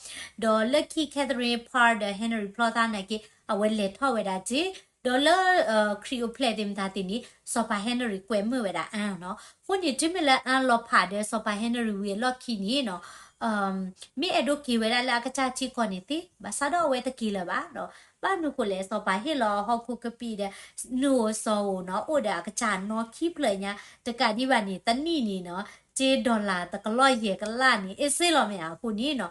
ဒီးလၢခံ Catherine Parr ဒီး Henry ဖျီသးနာ်က့ အဝဲလဲၤထီၣ်ဝဲဒၣ်စ့ ဒီးလၢ ခရံာ်အိၣ်ဖျဲၣ်သ့ၣ်မတၤသ့ၣ်န့ၣ် စီၤပၤ Henry ကွဲမုာ်ဝဲဒၣ် Anne နီၤ အဃိန့ၣ် တုၤမ့ၢ်လၢ Anne လီၤဖးဒီးစီၤပၤ Henry ဝံၤအလီၢ်ခံန့ၣ်နီၤ မ့ၢ်အဲၣ်ဒိးက့ၤဝဲဒၣ်လၢအကစၢ်ထံကီၢ်န့ၣ်သ့ ဘၣ်ဆၣ်ဒီးအဝဲတက့ၤလၢၤဘၣ်နီၤ ဘၣ်မနုၤဃိလဲၣ် စီၤပၤဟ့ၣ်လီၤဟီၣ်ခိၣ်ကပံာ်ဒီး နုၢ်ဧိၤစီၤဧိၤနီၤ အိၣ်ဒီးအကစၢ်နီၢ်ခံဖျၢၣ်ညါ တကးဒံးဘၣ်န့ၣ် တနံၣ်န့ၣ်နီၤ စ့ dollar တကလီၢ်ယဲၢ်ကလးန့ၣ် အ့ၣ်စ့လီၤမ့ၢ်ဧါ အဃိန့ၣ်နီၤ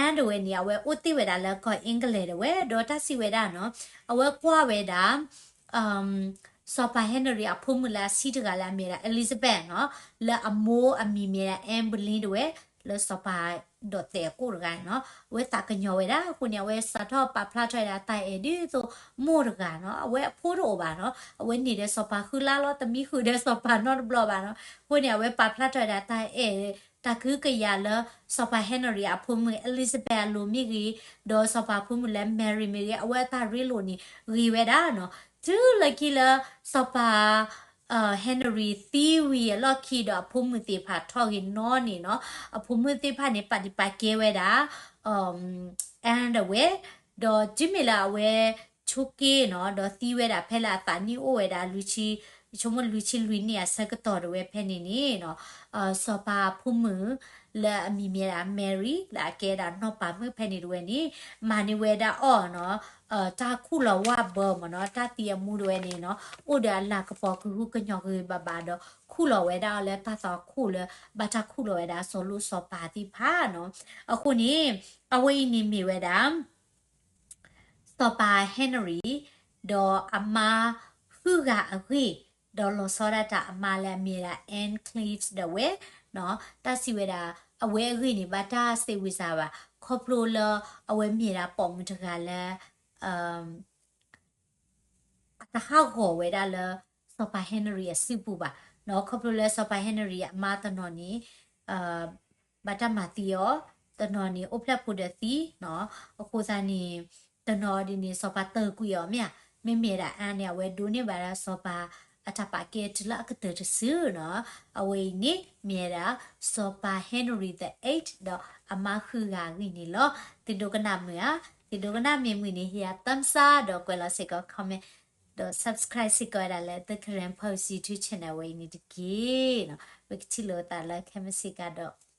Anne တဝဲန့ၣ် အဝဲအိၣ်တ့ၢ်ဝဲဒၣ်လၢကီၢ် England တဝဲ ဒီးတၢ်စံးဝဲဒၣ်နီၤ အဝဲကွၢ်ဝဲဒၣ် စီၤပၤ Henry အဖိမုၣ်လၢအဆံးတဂၤလၢအမ့ၢ်ဒၣ် Elizabeth နီၤ လၢအမိၢ်အမံၤမ့ၢ်ဒၣ် Anne Boleyn တဝဲ လၢစီၤပၤဒိးသဲးအကိးတဂၤနီၤ အဝဲသးကညီၤဝဲဒၣ် အဃိန့ၣ် အဝဲစးထီၣ်ပာ်ဖျါထီၣ်ဝဲဒၣ်တၢ်အဲၣ်ဒ်သိးမိၢ်တဂၤနီၤ အဝဲအဖိတအိၣ်ဘၣ်နီၤ အဝဲန့ၣ်ဒီးစီၤပၤဃုလါလီၤ တမံဃုာ်ဒီးစီၤပၤနီတဘျီဘၣ်နီၤ အဃိန့ၣ် အဝဲပာ်ဖျါထီၣ်ဝဲဒၣ်တၢ်အဲၣ် တၢ်ကဟုကယာ်လၢ စီၤပၤ Henry အဖိမုၣ် Elizabeth အလိၤမ့ၢ်ဂ့ၤ, ဒီးစီၤပၤဖိမုၣ်လၢ Mary မ့ၢ်ဂ့ၤ အဝဲအတၢ်ရ့လိာ်န့ၣ် ဂ့ၤဝဲဒၣ်နီၤ. တုၤလၢခံလၢ စီၤပၤ Henry သံဝံၤအလီၢ်ခံဒီးအဖိမုၣ်သ့ၣ်တဖၣ်ထီၣ်ဂ့ၤနီၢ်န့ၣ်နီၤ, အဖိမုၣ်သ့ၣ်တဖၣ်န့ၣ် ပာ်ဒံးပာ်ကဲဝဲဒၣ် Anne ဒၣ်ဝဲ, ဒီးတုၤမ့ၢ်လၢအဝဲဆိးက့နီၤ, ဒီးသံဝဲဒၣ်ဖဲလၢအသးနံၣ်အိၣ်ဝဲဒၣ် ဆိကမိၣ်လွံၢ်ဆံလွံၢ်နံၣ်အဆၢကတီၢ်ဒၣ်ဝဲဖဲန့ၣ်န့ၣ်နီၤ, စီၤပၤဖိမုၣ်လၢအမံၤမ့ၢ်ဒၣ် Mary လၢအကဲဒၣ်နီၢ်ပၤမုၣ်ဖဲန့ၣ်ဒၣ်ဝဲန့ၣ် မၤန့ၢ်ဝဲဒၣ်အီၤနီၤ, တၢ်ခူၣ်လီၤဝၣ်ဘၢမ့ၢ်နီၤ, တၢ်သံအမူဒၣ်ဝဲန့ၣ်နီၤ, အိၣ်ဒီးအလၤကပီၤကဟုကညီၤဂ့ၤဂ့ၤဘၣ်ဘၣ်ဒီး ခူၣ်လီၤဝဲဒၣ်အီၤလၢတၢ်သးခူၣ်လၢ ဘၣ်တၢ်ခူၣ်လီၤဝဲဒၣ်အစီၤလိၣ်စီၤပၤသ့ၣ်တဖၣ်နီၤ. အဃိန့ၣ် အဝဲအံၤန့ၣ်မ့ၢ်ဝဲဒၣ် စီၤပၤ Henry ဒီးအမါဃုဂၤအဂ့ၢ်, ဒီးလီၤဆီဒၣ်တၢ်အမါလၢအမ့ၢ်ဝဲဒၣ် Anne Cleves ဒၣ်ဝဲနီၤ. တၢ်စံးဝဲဒၣ် အဝဲအဂ့ၢ်န့ၣ် ဘၣ်တၢ်စံးဝံၤစၢ်ဘၣ် ခီဖျိလၢအဝဲမ့ၢ်ဒၣ်ပိာ်မုၣ်တဂၤလၢ အတဟးဂီၤဝဲဒၣ်လၢ စီၤပၤ Henry အစုပူၤဘၣ်နီၤ. ခီဖျိလၢစီၤပၤ Henry အမါတနီၤန့ၣ် ဘၣ်တၢ်မၤသံအီၤ, တနီၤန့ၣ် အိၣ်ဖျဲၣ်ဖိဒီးသံနီၤ. အဃိသတးန့ၣ် တနီၤဒ်န့ၣ် စီၤပၤတ့ၢ်ကွံာ်အီၤမ့ၢ်ဧါ. မ့မ့ၢ်ဒၣ် Anne န့ၣ် အဝဲဒိးန့ၢ်ဘၣ်ဒၣ်စီၤပၤအတၢ်ပာ်ကဲတုၤလၢအကတၢၢ်တစုနီၤ. အဝဲအံၤန့ၣ် မ့ၢ်ဝဲဒၣ် စီၤပၤ Henry the eighth ဒီးအမါဃုဂၤအဂ့ၢ်န့ၣ်လီၤ. သုဒိကနၣ်မုာ်ဧါ. သုဒိကနၣ်မ့ၢ်မုာ်န့ၣ် ဟ့ၣ်ယၤ thumbs up ဒီးကွဲးလီၤစ့ၢ်ကီး comment ဒီး subscribe စ့ၢ်ကီးဝဲဒၣ်လၢ The Karen Post YouTube channel ဝဲအံၤန့ၣ်တက့ၢ်နီၤ. ပကထံၣ်လိာ်သးလၢခဲမုၢ်ဆ့ၣ်ကဒီး